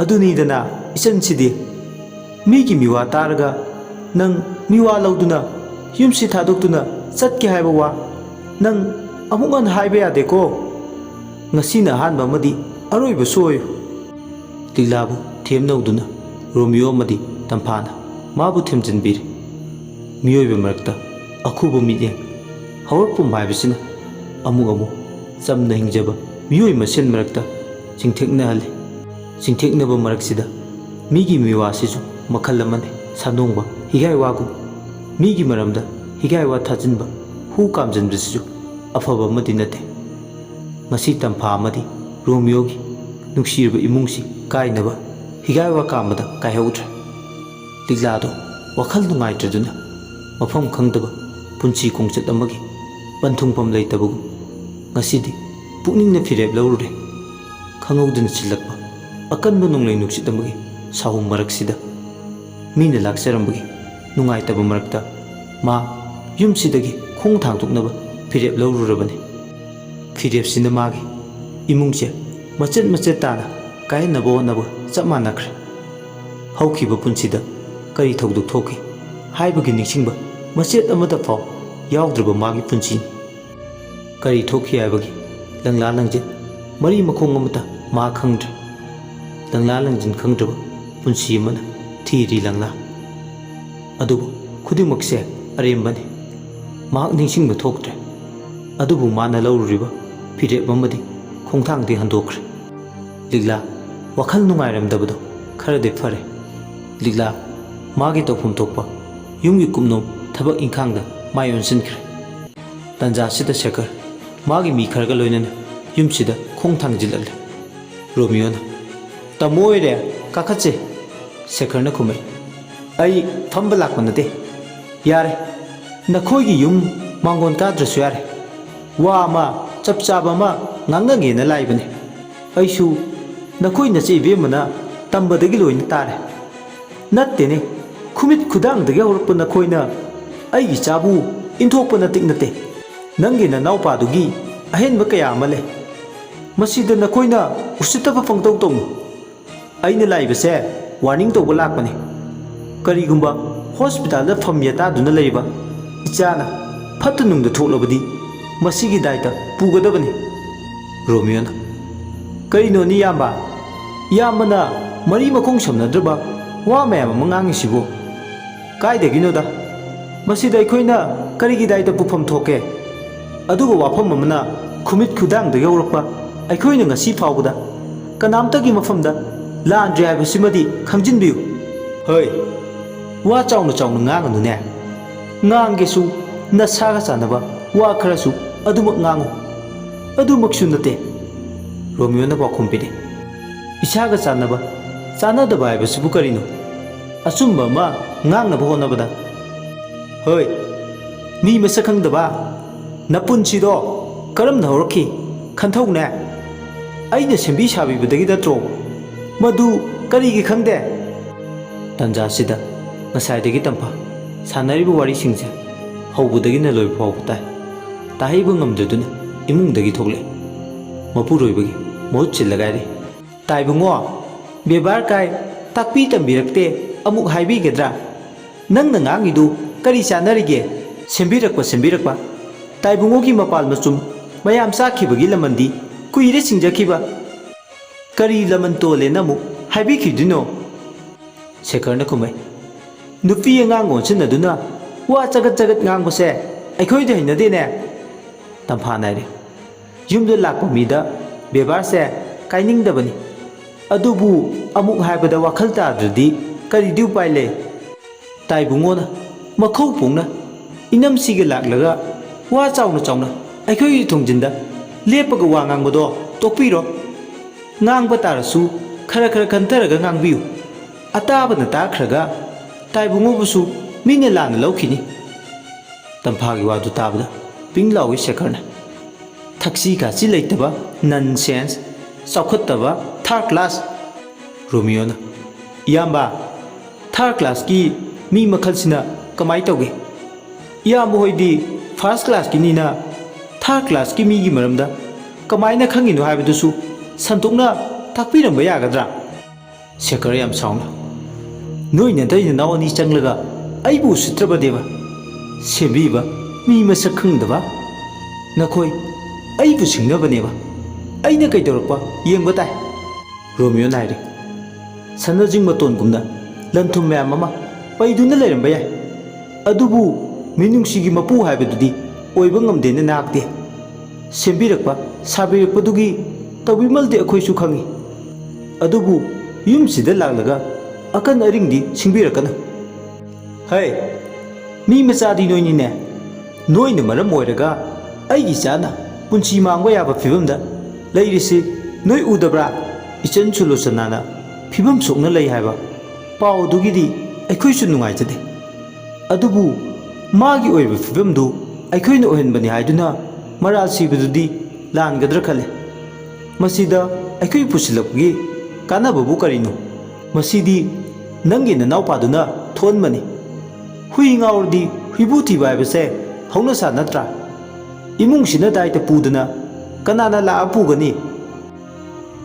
"ꯑꯗꯨꯅꯤꯗꯅ ꯏꯆꯟꯁꯤꯗꯤ, ꯃꯤꯒꯤ ꯃꯤꯋꯥ ꯇꯥꯔꯒ ꯅꯪ ꯃꯤꯋꯥ ꯂꯧꯗꯨꯅ ꯌꯨꯝꯁꯤ ꯊꯥꯗꯣꯛꯇꯨꯅ ꯆꯠꯀꯦ ꯍꯥꯏꯕ ꯋꯥ ꯅꯪ ꯑꯃꯨꯛ ꯍꯟꯅ ꯍꯥꯏꯕ ꯌꯥꯗꯦꯀꯣ꯫ ꯉꯁꯤꯅ ꯑꯍꯥꯟꯕ ꯑꯃꯗꯤ ꯑꯔꯣꯏꯕꯁꯨ ꯑꯣꯏꯌꯨ꯫" ꯂꯤꯛꯂꯥꯕꯨ ꯊꯦꯝꯅꯧꯗꯨꯅ ꯔꯣꯃꯤꯌꯣ ꯑꯃꯗꯤ ꯇꯝꯐꯥꯅ ꯃꯥꯕꯨ ꯊꯦꯝꯖꯤꯟꯕꯤꯔꯤ꯫ ꯃꯤꯑꯣꯏꯕ ꯃꯔꯛꯇ ꯑꯈꯨꯕ ꯃꯤꯠꯌꯦꯡ ꯍꯧꯔꯛꯐꯝ ꯍꯥꯏꯕꯁꯤꯅ ꯑꯃꯨꯛ ꯑꯃꯨꯛ ꯆꯝꯅ ꯍꯤꯡꯖꯕ ꯃꯤꯑꯣꯏ ꯃꯁꯦꯟ ꯃꯔꯛꯇ ꯆꯤꯡꯊꯦꯛꯅꯍꯜꯂꯤ꯫ ꯆꯤꯡꯊꯦꯛꯅꯕ ꯃꯔꯛꯁꯤꯗ ꯃꯤꯒꯤ ꯃꯤꯋꯥꯁꯤꯁꯨ ꯃꯈꯜ ꯑꯃꯅꯤ꯫ ꯁꯥꯅꯣꯡꯕ ꯍꯤꯒꯥꯏ ꯋꯥꯒꯨꯝ ꯃꯤꯒꯤ ꯃꯔꯝꯗ ꯍꯤꯒꯥꯏ ꯋꯥ ꯊꯥꯖꯤꯟꯕ, ꯍꯨ ꯀꯥꯝꯖꯤꯟꯕꯁꯤꯁꯨ ꯑꯐꯕ ꯑꯃꯗꯤ ꯅꯠꯇꯦ꯫ ꯉꯁꯤ ꯇꯝꯐꯥ ꯑꯃꯗꯤ ꯔꯣꯃꯤꯌꯣꯒꯤ ꯅꯨꯡꯁꯤꯔꯕ ꯏꯃꯨꯡꯁꯤ ꯀꯥꯏꯅꯕ ꯍꯤꯒꯥꯏ ꯋꯥ ꯀꯥꯝꯕꯗ ꯀꯥꯏꯍꯧꯗ꯭ꯔꯦ꯫ ꯂꯤꯛꯂꯥꯗꯣ ꯋꯥꯈꯜ ꯅꯨꯡꯉꯥꯏꯇ꯭ꯔꯗꯨꯅ ꯃꯐꯝ ꯈꯪꯗꯕ ꯄꯨꯟꯁꯤ ꯈꯣꯡꯆꯠ ꯑꯃꯒꯤ ꯄꯟꯊꯨꯡꯐꯝ ꯂꯩꯇꯕꯒꯨꯝ ꯉꯁꯤꯗꯤ ꯄꯨꯛꯅꯤꯡꯅ ꯐꯤꯔꯦꯞ ꯂꯧꯔꯨꯔꯦ꯫ ꯈꯪꯍꯧꯗꯅ ꯁꯤꯜꯂꯛꯄ ꯑꯀꯟꯕ ꯅꯣꯡꯂꯩ ꯅꯨꯡꯁꯤꯠ ꯑꯃꯒꯤ ꯁꯥꯍꯨꯝ ꯃꯔꯛꯁꯤꯗ ꯃꯤꯅ ꯂꯥꯛꯆꯔꯝꯕꯒꯤ ꯅꯨꯡꯉꯥꯏꯇꯕ ꯃꯔꯛꯇ ꯃꯥ ꯌꯨꯝꯁꯤꯗꯒꯤ ꯈꯣꯡ ꯊꯥꯡꯗꯣꯛꯅꯕ ꯐꯤꯔꯦꯞ ꯂꯧꯔꯨꯔꯕꯅꯤ꯫ ꯐꯤꯔꯦꯞꯁꯤꯅ ꯃꯥꯒꯤ ꯏꯃꯨꯡꯁꯦ ꯃꯆꯦꯠ ꯃꯆꯦꯠ ꯇꯥꯅ ꯀꯥꯏꯍꯟꯅꯕ ꯍꯣꯠꯅꯕꯒ ꯆꯞ ꯃꯥꯟꯅꯈ꯭ꯔꯦ꯫ ꯍꯧꯈꯤꯕ ꯄꯨꯟꯁꯤꯗ ꯀꯔꯤ ꯊꯧꯗꯣꯛ ꯊꯣꯛꯈꯤ ꯍꯥꯏꯕꯒꯤ ꯅꯤꯡꯁꯤꯡꯕ ꯃꯆꯦꯠ ꯑꯃꯠꯇ ꯐꯥꯎ ꯌꯥꯎꯗ꯭ꯔꯕ ꯃꯥꯒꯤ ꯄꯨꯟꯁꯤꯅꯤ꯫ ꯀꯔꯤ ꯊꯣꯛꯈꯤ ꯍꯥꯏꯕꯒꯤ ꯂꯪꯂꯥ ꯂꯪꯖꯤꯟ ꯃꯔꯤ ꯃꯈꯣꯡ ꯑꯃꯠꯇ ꯃꯥ ꯈꯪꯗ꯭ꯔꯦ꯫ ꯂꯪꯂꯥ ꯂꯪꯖꯤꯟ ꯈꯪꯗ꯭ꯔꯕ ꯄꯨꯟꯁꯤ ꯑꯃꯅ ꯊꯤꯔꯤ ꯂꯪꯂꯥ꯫ ꯑꯗꯨꯕꯨ ꯈꯨꯗꯤꯡꯃꯛꯁꯦ ꯑꯔꯦꯝꯕꯅꯤ꯫ ꯃꯍꯥꯛ ꯅꯤꯡꯁꯤꯡꯕ ꯊꯣꯛꯇ꯭ꯔꯦ꯫ ꯑꯗꯨꯕꯨ ꯃꯥꯅ ꯂꯧꯔꯨꯔꯤꯕ ꯐꯤꯔꯦꯞ ꯑꯃꯗꯤ ꯈꯣꯡꯊꯥꯡꯗꯤ ꯍꯟꯗꯣꯛꯈ꯭ꯔꯦ꯫ ꯂꯤꯛꯂꯥ ꯋꯥꯈꯜ ꯅꯨꯡꯉꯥꯏꯔꯝꯗꯕꯗꯣ ꯈꯔꯗꯤ ꯐꯔꯦ꯫ ꯂꯤꯛꯂꯥ ꯃꯥꯒꯤ ꯇꯧꯐꯝ ꯊꯣꯛꯄ ꯌꯨꯝꯒꯤ ꯀꯨꯞꯅꯣꯝ ꯊꯕꯛ ꯏꯪꯈꯥꯡꯗ ꯃꯥꯏ ꯑꯣꯟꯁꯤꯟꯈ꯭ꯔꯦ꯫ ꯇꯟꯖꯥꯁꯤꯗ ꯁꯦꯈꯔ ꯃꯥꯒꯤ ꯃꯤ ꯈꯔꯒ ꯂꯣꯏꯅꯅ ꯌꯨꯝꯁꯤꯗ ꯈꯣꯡ ꯊꯥꯡꯖꯤꯜꯂꯛꯂꯦ꯫ ꯔꯣꯃꯤꯌꯣꯅ, "ꯇꯥꯃꯣ ꯑꯣꯏꯔꯦ, ꯀꯥꯈꯠꯁꯦ꯫" ꯁꯦꯈꯔꯅ ꯈꯨꯝꯃꯛꯏ, "ꯑꯩ ꯐꯝꯕ ꯂꯥꯛꯄ ꯅꯠꯇꯦ꯫ ꯌꯥꯔꯦ, ꯅꯈꯣꯏꯒꯤ ꯌꯨꯝ ꯃꯥꯡꯒꯣꯟ ꯀꯥꯗ꯭ꯔꯁꯨ ꯌꯥꯔꯦ꯫ ꯋꯥ ꯑꯃ ꯆꯞ ꯆꯥꯕ ꯑꯃ ꯉꯥꯡꯅꯒꯦꯅ ꯂꯥꯛꯏꯕꯅꯤ꯫ ꯑꯩꯁꯨ ꯅꯈꯣꯏ ꯅꯆꯦ ꯏꯕꯦꯝꯃꯅ ꯇꯝꯕꯗꯒꯤ ꯂꯣꯏꯅ ꯇꯥꯔꯦ꯫ ꯅꯠꯇꯦꯅꯦ, ꯈꯨꯃꯤꯠ ꯈꯨꯗꯥꯡꯗꯒꯤ ꯍꯧꯔꯛꯄ ꯅꯈꯣꯏꯅ ꯑꯩꯒꯤ ꯏꯆꯥꯕꯨ ꯏꯟꯊꯣꯛꯄ ꯅꯇꯤꯛ ꯅꯠꯇꯦ꯫ ꯅꯪꯒꯤ ꯅꯅꯥꯎꯄꯥꯗꯨꯒꯤ ꯑꯍꯦꯟꯕ ꯀꯌꯥ ꯑꯃ ꯂꯩ꯫ ꯃꯁꯤꯗ ꯅꯈꯣꯏꯅ ꯎꯁꯤꯠꯇꯕ ꯄꯪꯇꯧ ꯇꯧꯅꯨ꯫ ꯑꯩꯅ ꯂꯥꯛꯏꯕꯁꯦ ꯋꯥꯔꯅꯤꯡ ꯇꯧꯕ ꯂꯥꯛꯄꯅꯤ꯫ ꯀꯔꯤꯒꯨꯝꯕ ꯍꯣꯁꯄꯤꯇꯥꯜꯗ ꯐꯝ ꯌꯦꯇꯥꯗꯨꯅ ꯂꯩꯔꯤꯕ ꯏꯆꯥꯅ ꯐꯠꯇ ꯅꯨꯡꯗ ꯊꯣꯛꯂꯕꯗꯤ ꯃꯁꯤꯒꯤ ꯗꯥꯏꯇ ꯄꯨꯒꯗꯕꯅꯤ꯫" ꯔꯣꯃꯤꯌꯣꯅ, "ꯀꯔꯤꯅꯣꯅꯦ ꯏꯌꯥꯝꯕ? ꯏꯌꯥꯝꯕꯅ ꯃꯔꯤ ꯃꯈꯣꯡ ꯁꯝꯅꯗ꯭ꯔꯕ ꯋꯥ ꯃꯌꯥꯝ ꯑꯃ ꯉꯥꯡꯉꯤꯁꯤꯕꯨ? ꯀꯥꯏꯗꯒꯤꯅꯣꯗ? ꯃꯁꯤꯗ ꯑꯩꯈꯣꯏꯅ ꯀꯔꯤꯒꯤ ꯗꯥꯏꯇ ꯄꯨꯐꯝ ꯊꯣꯛꯀꯦ? ꯑꯗꯨꯒ ꯋꯥꯐꯝ ꯑꯃꯅ, ꯈꯨꯃꯤꯠ ꯈꯨꯗꯥꯡꯗꯒꯤ ꯍꯧꯔꯛꯄ ꯑꯩꯈꯣꯏꯅ ꯉꯁꯤ ꯐꯥꯎꯕꯗ ꯀꯅꯥꯝꯇꯒꯤ ꯃꯐꯝꯗ ꯂꯥꯟꯗ꯭ꯔꯦ ꯍꯥꯏꯕꯁꯤꯃꯗꯤ ꯈꯪꯖꯤꯟꯕꯤꯌꯨ꯫" "ꯍꯣꯏ, ꯋꯥ ꯆꯥꯎꯅ ꯆꯥꯎꯅ ꯉꯥꯡꯒꯅꯨꯅꯦ꯫ ꯉꯥꯡꯒꯦꯁꯨ ꯅꯁꯥꯒ ꯆꯥꯟꯅꯕ ꯋꯥ ꯈꯔꯁꯨ ꯑꯗꯨꯃꯛ ꯉꯥꯡꯉꯨ꯫" "ꯑꯗꯨꯃꯛꯁꯨ ꯅꯠꯇꯦ꯫" ꯔꯣꯃꯤꯌꯣꯅ ꯄꯥꯎꯈꯨꯝ ꯄꯤꯔꯤ, "ꯏꯁꯥꯒ ꯆꯥꯟꯅꯕ, ꯆꯥꯟꯅꯗꯕ ꯍꯥꯏꯕꯁꯤꯕꯨ ꯀꯔꯤꯅꯣ? ꯑꯆꯨꯝꯕ ꯑꯃ ꯉꯥꯡꯅꯕ ꯍꯣꯠꯅꯕꯗ꯫" "ꯍꯣꯏ, ꯃꯤ ꯃꯁꯛ ꯈꯪꯗꯕ, ꯅꯄꯨꯟꯁꯤꯗꯣ ꯀꯔꯝꯅ ꯍꯧꯔꯛꯈꯤ? ꯈꯟꯊꯧꯅꯦ꯫ ꯑꯩꯅ ꯁꯦꯝꯕꯤ ꯁꯥꯕꯤꯕꯗꯒꯤ ꯅꯠꯇ꯭ꯔꯣ? ꯃꯗꯨ ꯀꯔꯤꯒꯤ ꯈꯪꯗꯦ? ꯇꯟꯖꯥꯁꯤꯗ ꯉꯁꯥꯏꯗꯒꯤ ꯇꯝꯐꯥ ꯁꯥꯟꯅꯔꯤꯕ ꯋꯥꯔꯤꯁꯤꯡꯁꯦ ꯍꯧꯕꯗꯒꯤꯅ ꯂꯣꯏꯕ ꯐꯥꯎꯕ ꯇꯥꯏ꯫ ꯇꯥꯍꯩꯕ ꯉꯝꯗꯗꯨꯅ ꯏꯃꯨꯡꯗꯒꯤ ꯊꯣꯛꯂꯛꯑꯦ꯫ ꯃꯄꯨꯔꯣꯏꯕꯒꯤ ꯃꯍꯨꯠ ꯁꯤꯜꯂꯒ ꯍꯥꯏꯔꯤ, "ꯇꯥꯏꯕꯨꯡꯉꯣ, ꯕꯦꯕꯥꯔ ꯀꯥꯏ, ꯇꯥꯛꯄꯤ ꯇꯝꯕꯤꯔꯛꯇꯦ, ꯑꯃꯨꯛ ꯍꯥꯏꯕꯤꯒꯗ꯭ꯔꯥ? ꯅꯪꯅ ꯉꯥꯡꯉꯤꯗꯨ ꯀꯔꯤ ꯆꯥꯟꯅꯔꯤꯒꯦ? ꯁꯦꯝꯕꯤꯔꯛꯄ, ꯁꯦꯝꯕꯤꯔꯛꯄ꯫ ꯇꯥꯏꯕꯨꯡꯉꯣꯒꯤ ꯃꯄꯥꯜ ꯃꯆꯨꯝ ꯃꯌꯥꯝ ꯆꯥꯈꯤꯕꯒꯤ ꯂꯃꯟꯗꯤ ꯀꯨꯏꯔꯦ ꯁꯤꯡꯖꯈꯤꯕ꯫ ꯀꯔꯤ ꯂꯃꯟ ꯇꯣꯜꯂꯦꯅ ꯑꯃꯨꯛ ꯍꯥꯏꯕꯤꯈꯤꯗꯣꯏꯅꯣ?" ꯁꯦꯈꯔꯅ ꯈꯨꯝꯃꯛꯏ, "ꯅꯨꯄꯤ ꯑꯉꯥꯡ ꯑꯣꯟꯁꯤꯟꯅꯗꯨꯅ ꯋꯥ ꯆꯒꯠ ꯆꯒꯠ ꯉꯥꯡꯕꯁꯦ ꯑꯩꯈꯣꯏꯗꯤ ꯍꯩꯅꯗꯦꯅꯦ꯫" ꯇꯝꯐꯥ ꯅꯥꯏꯔꯦ꯫ ꯌꯨꯝꯗ ꯂꯥꯛꯄ ꯃꯤꯗ ꯕꯦꯕꯥꯔꯁꯦ ꯀꯥꯏꯅꯤꯡꯗꯕꯅꯤ꯫ ꯑꯗꯨꯕꯨ ꯑꯃꯨꯛ ꯍꯥꯏꯕꯗ ꯋꯥꯈꯜ ꯇꯥꯗ꯭ꯔꯗꯤ ꯀꯔꯤꯗꯤ ꯎꯄꯥꯏ ꯂꯩ? ꯇꯥꯏꯕꯨꯡꯉꯣꯅ ꯃꯈꯧ ꯄꯣꯡꯅ ꯏꯅꯝꯁꯤꯒ ꯂꯥꯛꯂꯒ ꯋꯥ ꯆꯥꯎꯅ ꯆꯥꯎꯅ ꯑꯩꯈꯣꯏꯒꯤ ꯊꯣꯡꯖꯤꯟꯗ ꯂꯦꯞꯄꯒ ꯋꯥ ꯉꯥꯡꯕꯗꯣ ꯇꯣꯛꯄꯤꯔꯣ꯫ ꯉꯥꯡꯕ ꯇꯥꯔꯁꯨ ꯈꯔ ꯈꯔ ꯈꯟꯊꯔꯒ ꯉꯥꯡꯕꯤꯌꯨ꯫ ꯑꯇꯥꯕꯅ ꯇꯥꯈ꯭ꯔꯒ ꯇꯥꯏꯕꯨꯡꯉꯣꯕꯨꯁꯨ ꯃꯤꯅ ꯂꯥꯟꯅ ꯂꯧꯈꯤꯅꯤ꯫ ꯇꯝꯐꯥꯒꯤ ꯋꯥꯗꯨ ꯇꯥꯕꯗ ꯄꯤꯡ ꯂꯥꯎꯏ ꯁꯦꯈꯔꯅ꯫ ꯊꯛꯁꯤ ꯈꯥꯁꯤ ꯂꯩꯇꯕ ꯅꯟ ꯁꯦꯟꯁ, ꯆꯥꯎꯈꯠꯇꯕ ꯊꯥꯔꯠ ꯀ꯭ꯂꯥꯁ꯫ ꯔꯣꯃꯤꯌꯣꯅ, "ꯏꯌꯥꯝꯕ, ꯊꯥꯔꯠ ꯀ꯭ꯂꯥꯁꯀꯤ ꯃꯤ ꯃꯈꯜꯁꯤꯅ ꯀꯃꯥꯏ ꯇꯧꯒꯦ? ꯏꯌꯥꯝꯕ ꯍꯣꯏꯗꯤ ꯐꯥꯔꯁ ꯀ꯭ꯂꯥꯁꯀꯤꯅꯤꯅ ꯊꯥꯔꯠ ꯀ꯭ꯂꯥꯁꯀꯤ ꯃꯤꯒꯤ ꯃꯔꯝꯗ ꯀꯃꯥꯏꯅ ꯈꯪꯉꯤꯅꯣ ꯍꯥꯏꯕꯗꯨꯁꯨ ꯁꯟꯗꯣꯛꯅ ꯇꯥꯛꯄꯤꯔꯝꯕ ꯌꯥꯒꯗ꯭ꯔꯥ?" ꯁꯦꯈꯔ ꯌꯥꯝ ꯁꯥꯎꯅ, "ꯅꯣꯏ ꯅꯇꯩ ꯅꯅꯥꯎ ꯑꯅꯤ ꯆꯪꯂꯒ ꯑꯩꯕꯨ ꯎꯁꯤꯠꯇ꯭ꯔꯕꯅꯦꯕ? ꯁꯦꯝꯕꯤꯕ ꯃꯤ ꯃꯁꯛ ꯈꯪꯗꯕ ꯅꯈꯣꯏ ꯑꯩꯕꯨ ꯁꯤꯡꯅꯕꯅꯦꯕ? ꯑꯩꯅ ꯀꯩꯗꯧꯔꯛꯄ ꯌꯦꯡꯕ ꯇꯥꯏ꯫" ꯔꯣꯃꯤꯌꯣ ꯅꯥꯏꯔꯦ꯫ ꯁꯅꯥꯖꯤꯡ ꯃꯇꯣꯟꯒꯨꯝꯅ ꯂꯟ ꯊꯨꯝ ꯃꯌꯥꯝ ꯑꯃ ꯄꯩꯗꯨꯅ ꯂꯩꯔꯝꯕ ꯌꯥꯏ, ꯑꯗꯨꯕꯨ ꯃꯤꯅꯨꯡꯁꯤꯒꯤ ꯃꯄꯨ ꯍꯥꯏꯕꯗꯨꯗꯤ ꯑꯣꯏꯕ ꯉꯝꯗꯦꯅ ꯅꯥꯛꯇꯦ꯫ ꯁꯦꯝꯕꯤꯔꯛꯄ, ꯁꯥꯕꯤꯔꯛꯄꯗꯨꯒꯤ ꯇꯧꯕꯤꯃꯜꯗꯤ ꯑꯩꯈꯣꯏꯁꯨ ꯈꯪꯏ꯫ ꯑꯗꯨꯕꯨ ꯌꯨꯝꯁꯤꯗ ꯂꯥꯛꯂꯒ ꯑꯀꯟ ꯑꯔꯤꯡꯗꯤ ꯁꯤꯡꯕꯤꯔꯛꯀꯅꯨ꯫ ꯍꯩ, ꯃꯤ ꯃꯆꯥꯗꯤ ꯅꯣꯏꯅꯤꯅꯦ꯫ ꯅꯣꯏꯅ ꯃꯔꯝ ꯑꯣꯏꯔꯒ ꯑꯩꯒꯤ ꯏꯆꯥꯅ ꯄꯨꯟꯁꯤ ꯃꯥꯡꯕ ꯌꯥꯕ ꯐꯤꯕꯝꯗ ꯂꯩꯔꯤꯁꯤ ꯅꯣꯏ ꯎꯗꯕ꯭ꯔꯥ? ꯏꯆꯟ ꯁꯨꯂꯣꯆꯅꯥꯅ ꯐꯤꯕꯝ ꯁꯣꯛꯅ ꯂꯩ ꯍꯥꯏꯕ ꯄꯥꯎ ꯑꯗꯨꯒꯤꯗꯤ ꯑꯩꯈꯣꯏꯁꯨ ꯅꯨꯡꯉꯥꯏꯖꯗꯦ꯫ ꯑꯗꯨꯕꯨ ꯃꯥꯒꯤ ꯑꯣꯏꯕ ꯐꯤꯕꯝꯗꯨ ꯑꯩꯈꯣꯏꯅ ꯑꯣꯏꯍꯟꯕꯅꯤ ꯍꯥꯏꯗꯨꯅ ꯃꯔꯥꯜ ꯁꯤꯕꯗꯨꯗꯤ ꯂꯥꯟꯒꯗ꯭ꯔꯥ ꯈꯜꯂꯦ꯫ ꯃꯁꯤꯗ ꯑꯩꯈꯣꯏ ꯄꯨꯁꯤꯜꯂꯛꯄꯒꯤ ꯀꯥꯟꯅꯕꯕꯨ ꯀꯔꯤꯅꯣ? ꯃꯁꯤꯗꯤ ꯅꯪꯒꯤ ꯅꯅꯥꯎꯄꯥꯗꯨꯅ ꯊꯣꯛꯍꯟꯕꯅꯤ꯫ ꯍꯨꯏ ꯉꯥꯎꯔꯗꯤ ꯍꯨꯏꯕꯨ ꯊꯤꯕ ꯍꯥꯏꯕꯁꯦ ꯍꯧꯅꯁꯥ ꯅꯠꯇ꯭ꯔꯥ? ꯏꯃꯨꯡꯁꯤꯅ ꯗꯥꯏꯇ ꯄꯨꯗꯅ ꯀꯅꯥꯅ ꯂꯥꯛꯑ ꯄꯨꯒꯅꯤ?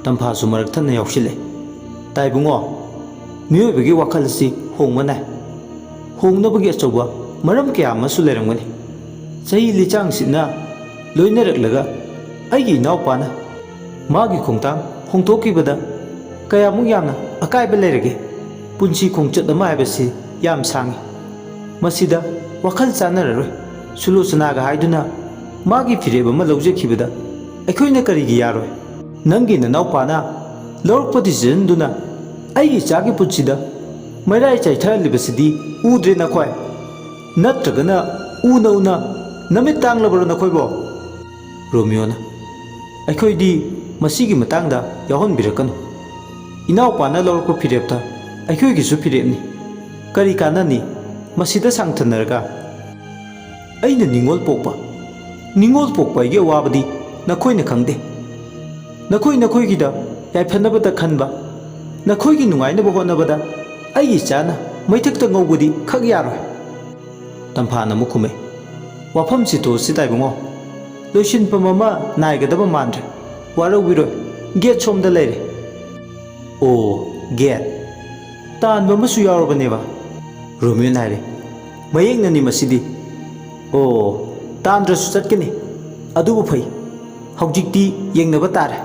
ꯇꯝꯐꯥꯁꯨ ꯃꯔꯛ ꯊꯠꯅ ꯌꯥꯎꯁꯤꯜꯂꯦ꯫ ꯇꯥꯏꯕꯨꯡꯉꯣ, ꯃꯤꯑꯣꯏꯕꯒꯤ ꯋꯥꯈꯜ ꯑꯁꯤ ꯍꯣꯡꯕ ꯅꯥꯏ꯫ ꯍꯣꯡꯅꯕꯒꯤ ꯑꯆꯧꯕ ꯃꯔꯝ ꯀꯌꯥ ꯑꯃꯁꯨ ꯂꯩꯔꯝꯒꯅꯤ꯫ ꯆꯍꯤ ꯂꯤꯆꯥꯡꯁꯤꯠꯅ ꯂꯣꯏꯅꯔꯛꯂꯒ ꯑꯩꯒꯤ ꯏꯅꯥꯎꯄꯥꯅ ꯃꯥꯒꯤ ꯈꯣꯡꯊꯥꯡ ꯍꯣꯡꯗꯣꯛꯈꯤꯕꯗ ꯀꯌꯥꯃꯨꯛ ꯌꯥꯝꯅ ꯑꯀꯥꯏꯕ ꯂꯩꯔꯒꯦ? ꯄꯨꯟꯁꯤ ꯈꯣꯡꯆꯠ ꯑꯃ ꯍꯥꯏꯕꯁꯤ ꯌꯥꯝ ꯁꯥꯡꯉꯤ꯫ ꯃꯁꯤꯗ ꯋꯥꯈꯜ ꯆꯥꯟꯅꯔꯔꯣꯏ꯫ ꯁꯨꯂꯣꯆꯅꯥꯒ ꯍꯥꯏꯗꯨꯅ ꯃꯥꯒꯤ ꯐꯤꯔꯦꯞ ꯑꯃ ꯂꯧꯖꯈꯤꯕꯗ ꯑꯩꯈꯣꯏꯅ ꯀꯔꯤꯒꯤ ꯌꯥꯔꯣꯏ? ꯅꯪꯒꯤ ꯅꯅꯥꯎꯄꯥꯅ ꯂꯧꯔꯛꯄ ꯗꯤꯁꯤꯖꯟꯗꯨꯅ ꯑꯩꯒꯤ ꯏꯆꯥꯒꯤ ꯄꯨꯟꯁꯤꯗ ꯃꯩꯔꯥꯏ ꯆꯥꯏꯊꯍꯜꯂꯤꯕꯁꯤꯗꯤ ꯎꯗ꯭ꯔꯦ ꯅꯈꯣꯏ? ꯅꯠꯇ꯭ꯔꯒꯅ ꯎꯅ ꯎꯅ ꯅꯃꯤꯠ ꯇꯥꯡꯂꯕ꯭ꯔꯣ ꯅꯈꯣꯏꯕꯣ? ꯔꯣꯃꯤꯌꯣꯅ, ꯑꯩꯈꯣꯏꯗꯤ ꯃꯁꯤꯒꯤ ꯃꯇꯥꯡꯗ ꯌꯥꯎꯍꯟꯕꯤꯔꯛꯀꯅꯨ꯫ ꯏꯅꯥꯎꯄꯥꯅ ꯂꯧꯔꯛꯄ ꯐꯤꯔꯦꯞꯇ ꯑꯩꯈꯣꯏꯒꯤꯁꯨ ꯐꯤꯔꯦꯞꯅꯤ꯫ ꯀꯔꯤ ꯀꯥꯟꯅꯅꯤ ꯃꯁꯤꯗ ꯁꯥꯡꯊꯅꯔꯒ? ꯑꯩꯅ ꯅꯤꯡꯉꯣꯜ ꯄꯣꯛꯄ, ꯅꯤꯡꯉꯣꯜ ꯄꯣꯛꯄ ꯑꯩꯒꯤ ꯑꯋꯥꯕꯗꯤ ꯅꯈꯣꯏꯅ ꯈꯪꯗꯦ꯫ ꯅꯈꯣꯏ ꯅꯈꯣꯏꯒꯤꯗ ꯌꯥꯏꯐꯅꯕꯗ ꯈꯟꯕ, ꯅꯈꯣꯏꯒꯤ ꯅꯨꯡꯉꯥꯏꯅꯕ ꯍꯣꯠꯅꯕꯗ ꯑꯩꯒꯤ ꯏꯆꯥꯅ ꯃꯩꯊꯛꯇ ꯉꯧꯕꯗꯤ ꯈꯛ ꯌꯥꯔꯣꯏ꯫ ꯇꯝꯐꯥꯅ ꯑꯃꯨꯛ ꯈꯨꯝꯃꯦ, ꯋꯥꯐꯝꯁꯤ ꯇꯣꯛꯑꯁꯤ ꯇꯥꯏꯕꯨꯡꯉꯣ꯫ ꯂꯣꯏꯁꯤꯟꯐꯝ ꯑꯃ ꯅꯥꯏꯒꯗꯕ ꯃꯥꯟꯗ꯭ꯔꯦ꯫ ꯋꯥꯔꯧꯕꯤꯔꯣꯏ, ꯒꯦꯠ ꯁꯣꯝꯗ ꯂꯩꯔꯦ꯫ ꯑꯣ, ꯒꯦꯠ꯫ ꯇꯥꯟꯕ ꯑꯃꯁꯨ ꯌꯥꯎꯔꯕꯅꯦꯕ? ꯔꯣꯃꯤꯌꯣꯅ ꯍꯥꯏꯔꯦ, ꯃꯌꯦꯛꯅꯅꯤ ꯃꯁꯤꯗꯤ꯫ ꯑꯣ, ꯇꯥꯟꯗ꯭ꯔꯁꯨ ꯆꯠꯀꯅꯤ꯫ ꯑꯗꯨꯕꯨ ꯐꯩ, ꯍꯧꯖꯤꯛꯇꯤ ꯌꯦꯡꯅꯕ ꯇꯥꯔꯦ꯫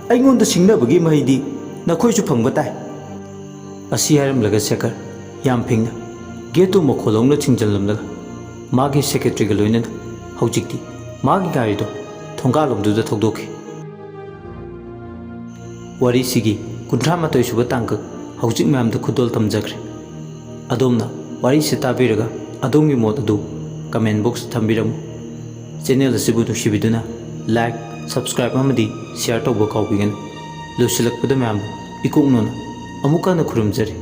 ꯑꯩꯉꯣꯟꯗ ꯁꯤꯡꯅꯕꯒꯤ ꯃꯍꯩꯗꯤ ꯅꯈꯣꯏꯁꯨ ꯐꯪꯕ ꯇꯥꯏ꯫ ꯑꯁꯤ ꯍꯥꯏꯔꯝꯂꯒ ꯁꯦꯈꯔ ꯌꯥꯝ ꯐꯤꯡꯅ ꯒꯦꯠꯇꯨ ꯃꯈꯣꯜ ꯍꯧꯅ ꯊꯤꯡꯖꯤꯜꯂꯝꯂꯒ ꯃꯥꯒꯤ ꯁꯦꯀ꯭ꯔꯦꯇꯔꯤꯒ ꯂꯣꯏꯅꯅ ꯍꯧꯖꯤꯛꯇꯤ ꯃꯥꯒꯤ ꯒꯥꯔꯤꯗꯣ ꯊꯣꯡꯒꯥꯜꯂꯣꯝꯗꯨꯗ ꯊꯧꯗꯣꯛꯈꯤ꯫ ꯋꯥꯔꯤꯁꯤꯒꯤ ꯀꯨꯟꯊ꯭ꯔꯥ ꯃꯥꯊꯣꯏ ꯁꯨꯕ ꯇꯥꯡꯀꯛ ꯍꯧꯖꯤꯛ ꯃꯌꯥꯝꯗ ꯈꯨꯗꯣꯜ ꯇꯝꯖꯈ꯭ꯔꯦ꯫ ꯑꯗꯣꯝꯅ ꯋꯥꯔꯤꯁꯤ ꯇꯥꯕꯤꯔꯒ ꯑꯗꯣꯝꯒꯤ ꯃꯣꯠ ꯑꯗꯨ comment box ꯇ ꯊꯝꯕꯤꯔꯝꯃꯨ꯫ Channel ꯑꯁꯤꯕꯨ ꯅꯨꯡꯁꯤꯕꯤꯗꯨꯅ like, subscribe ꯑꯃꯗꯤ share ꯇꯧꯕ ꯀꯥꯎꯕꯤꯒꯅꯨ꯫ ꯂꯣꯏꯁꯤꯜꯂꯛꯄꯗ ꯃꯌꯥꯝꯕꯨ ꯏꯀꯣꯛꯅꯣꯅ ꯑꯃꯨꯛꯀ ꯍꯟꯅ ꯈꯨꯔꯨꯝꯖꯔꯤ꯫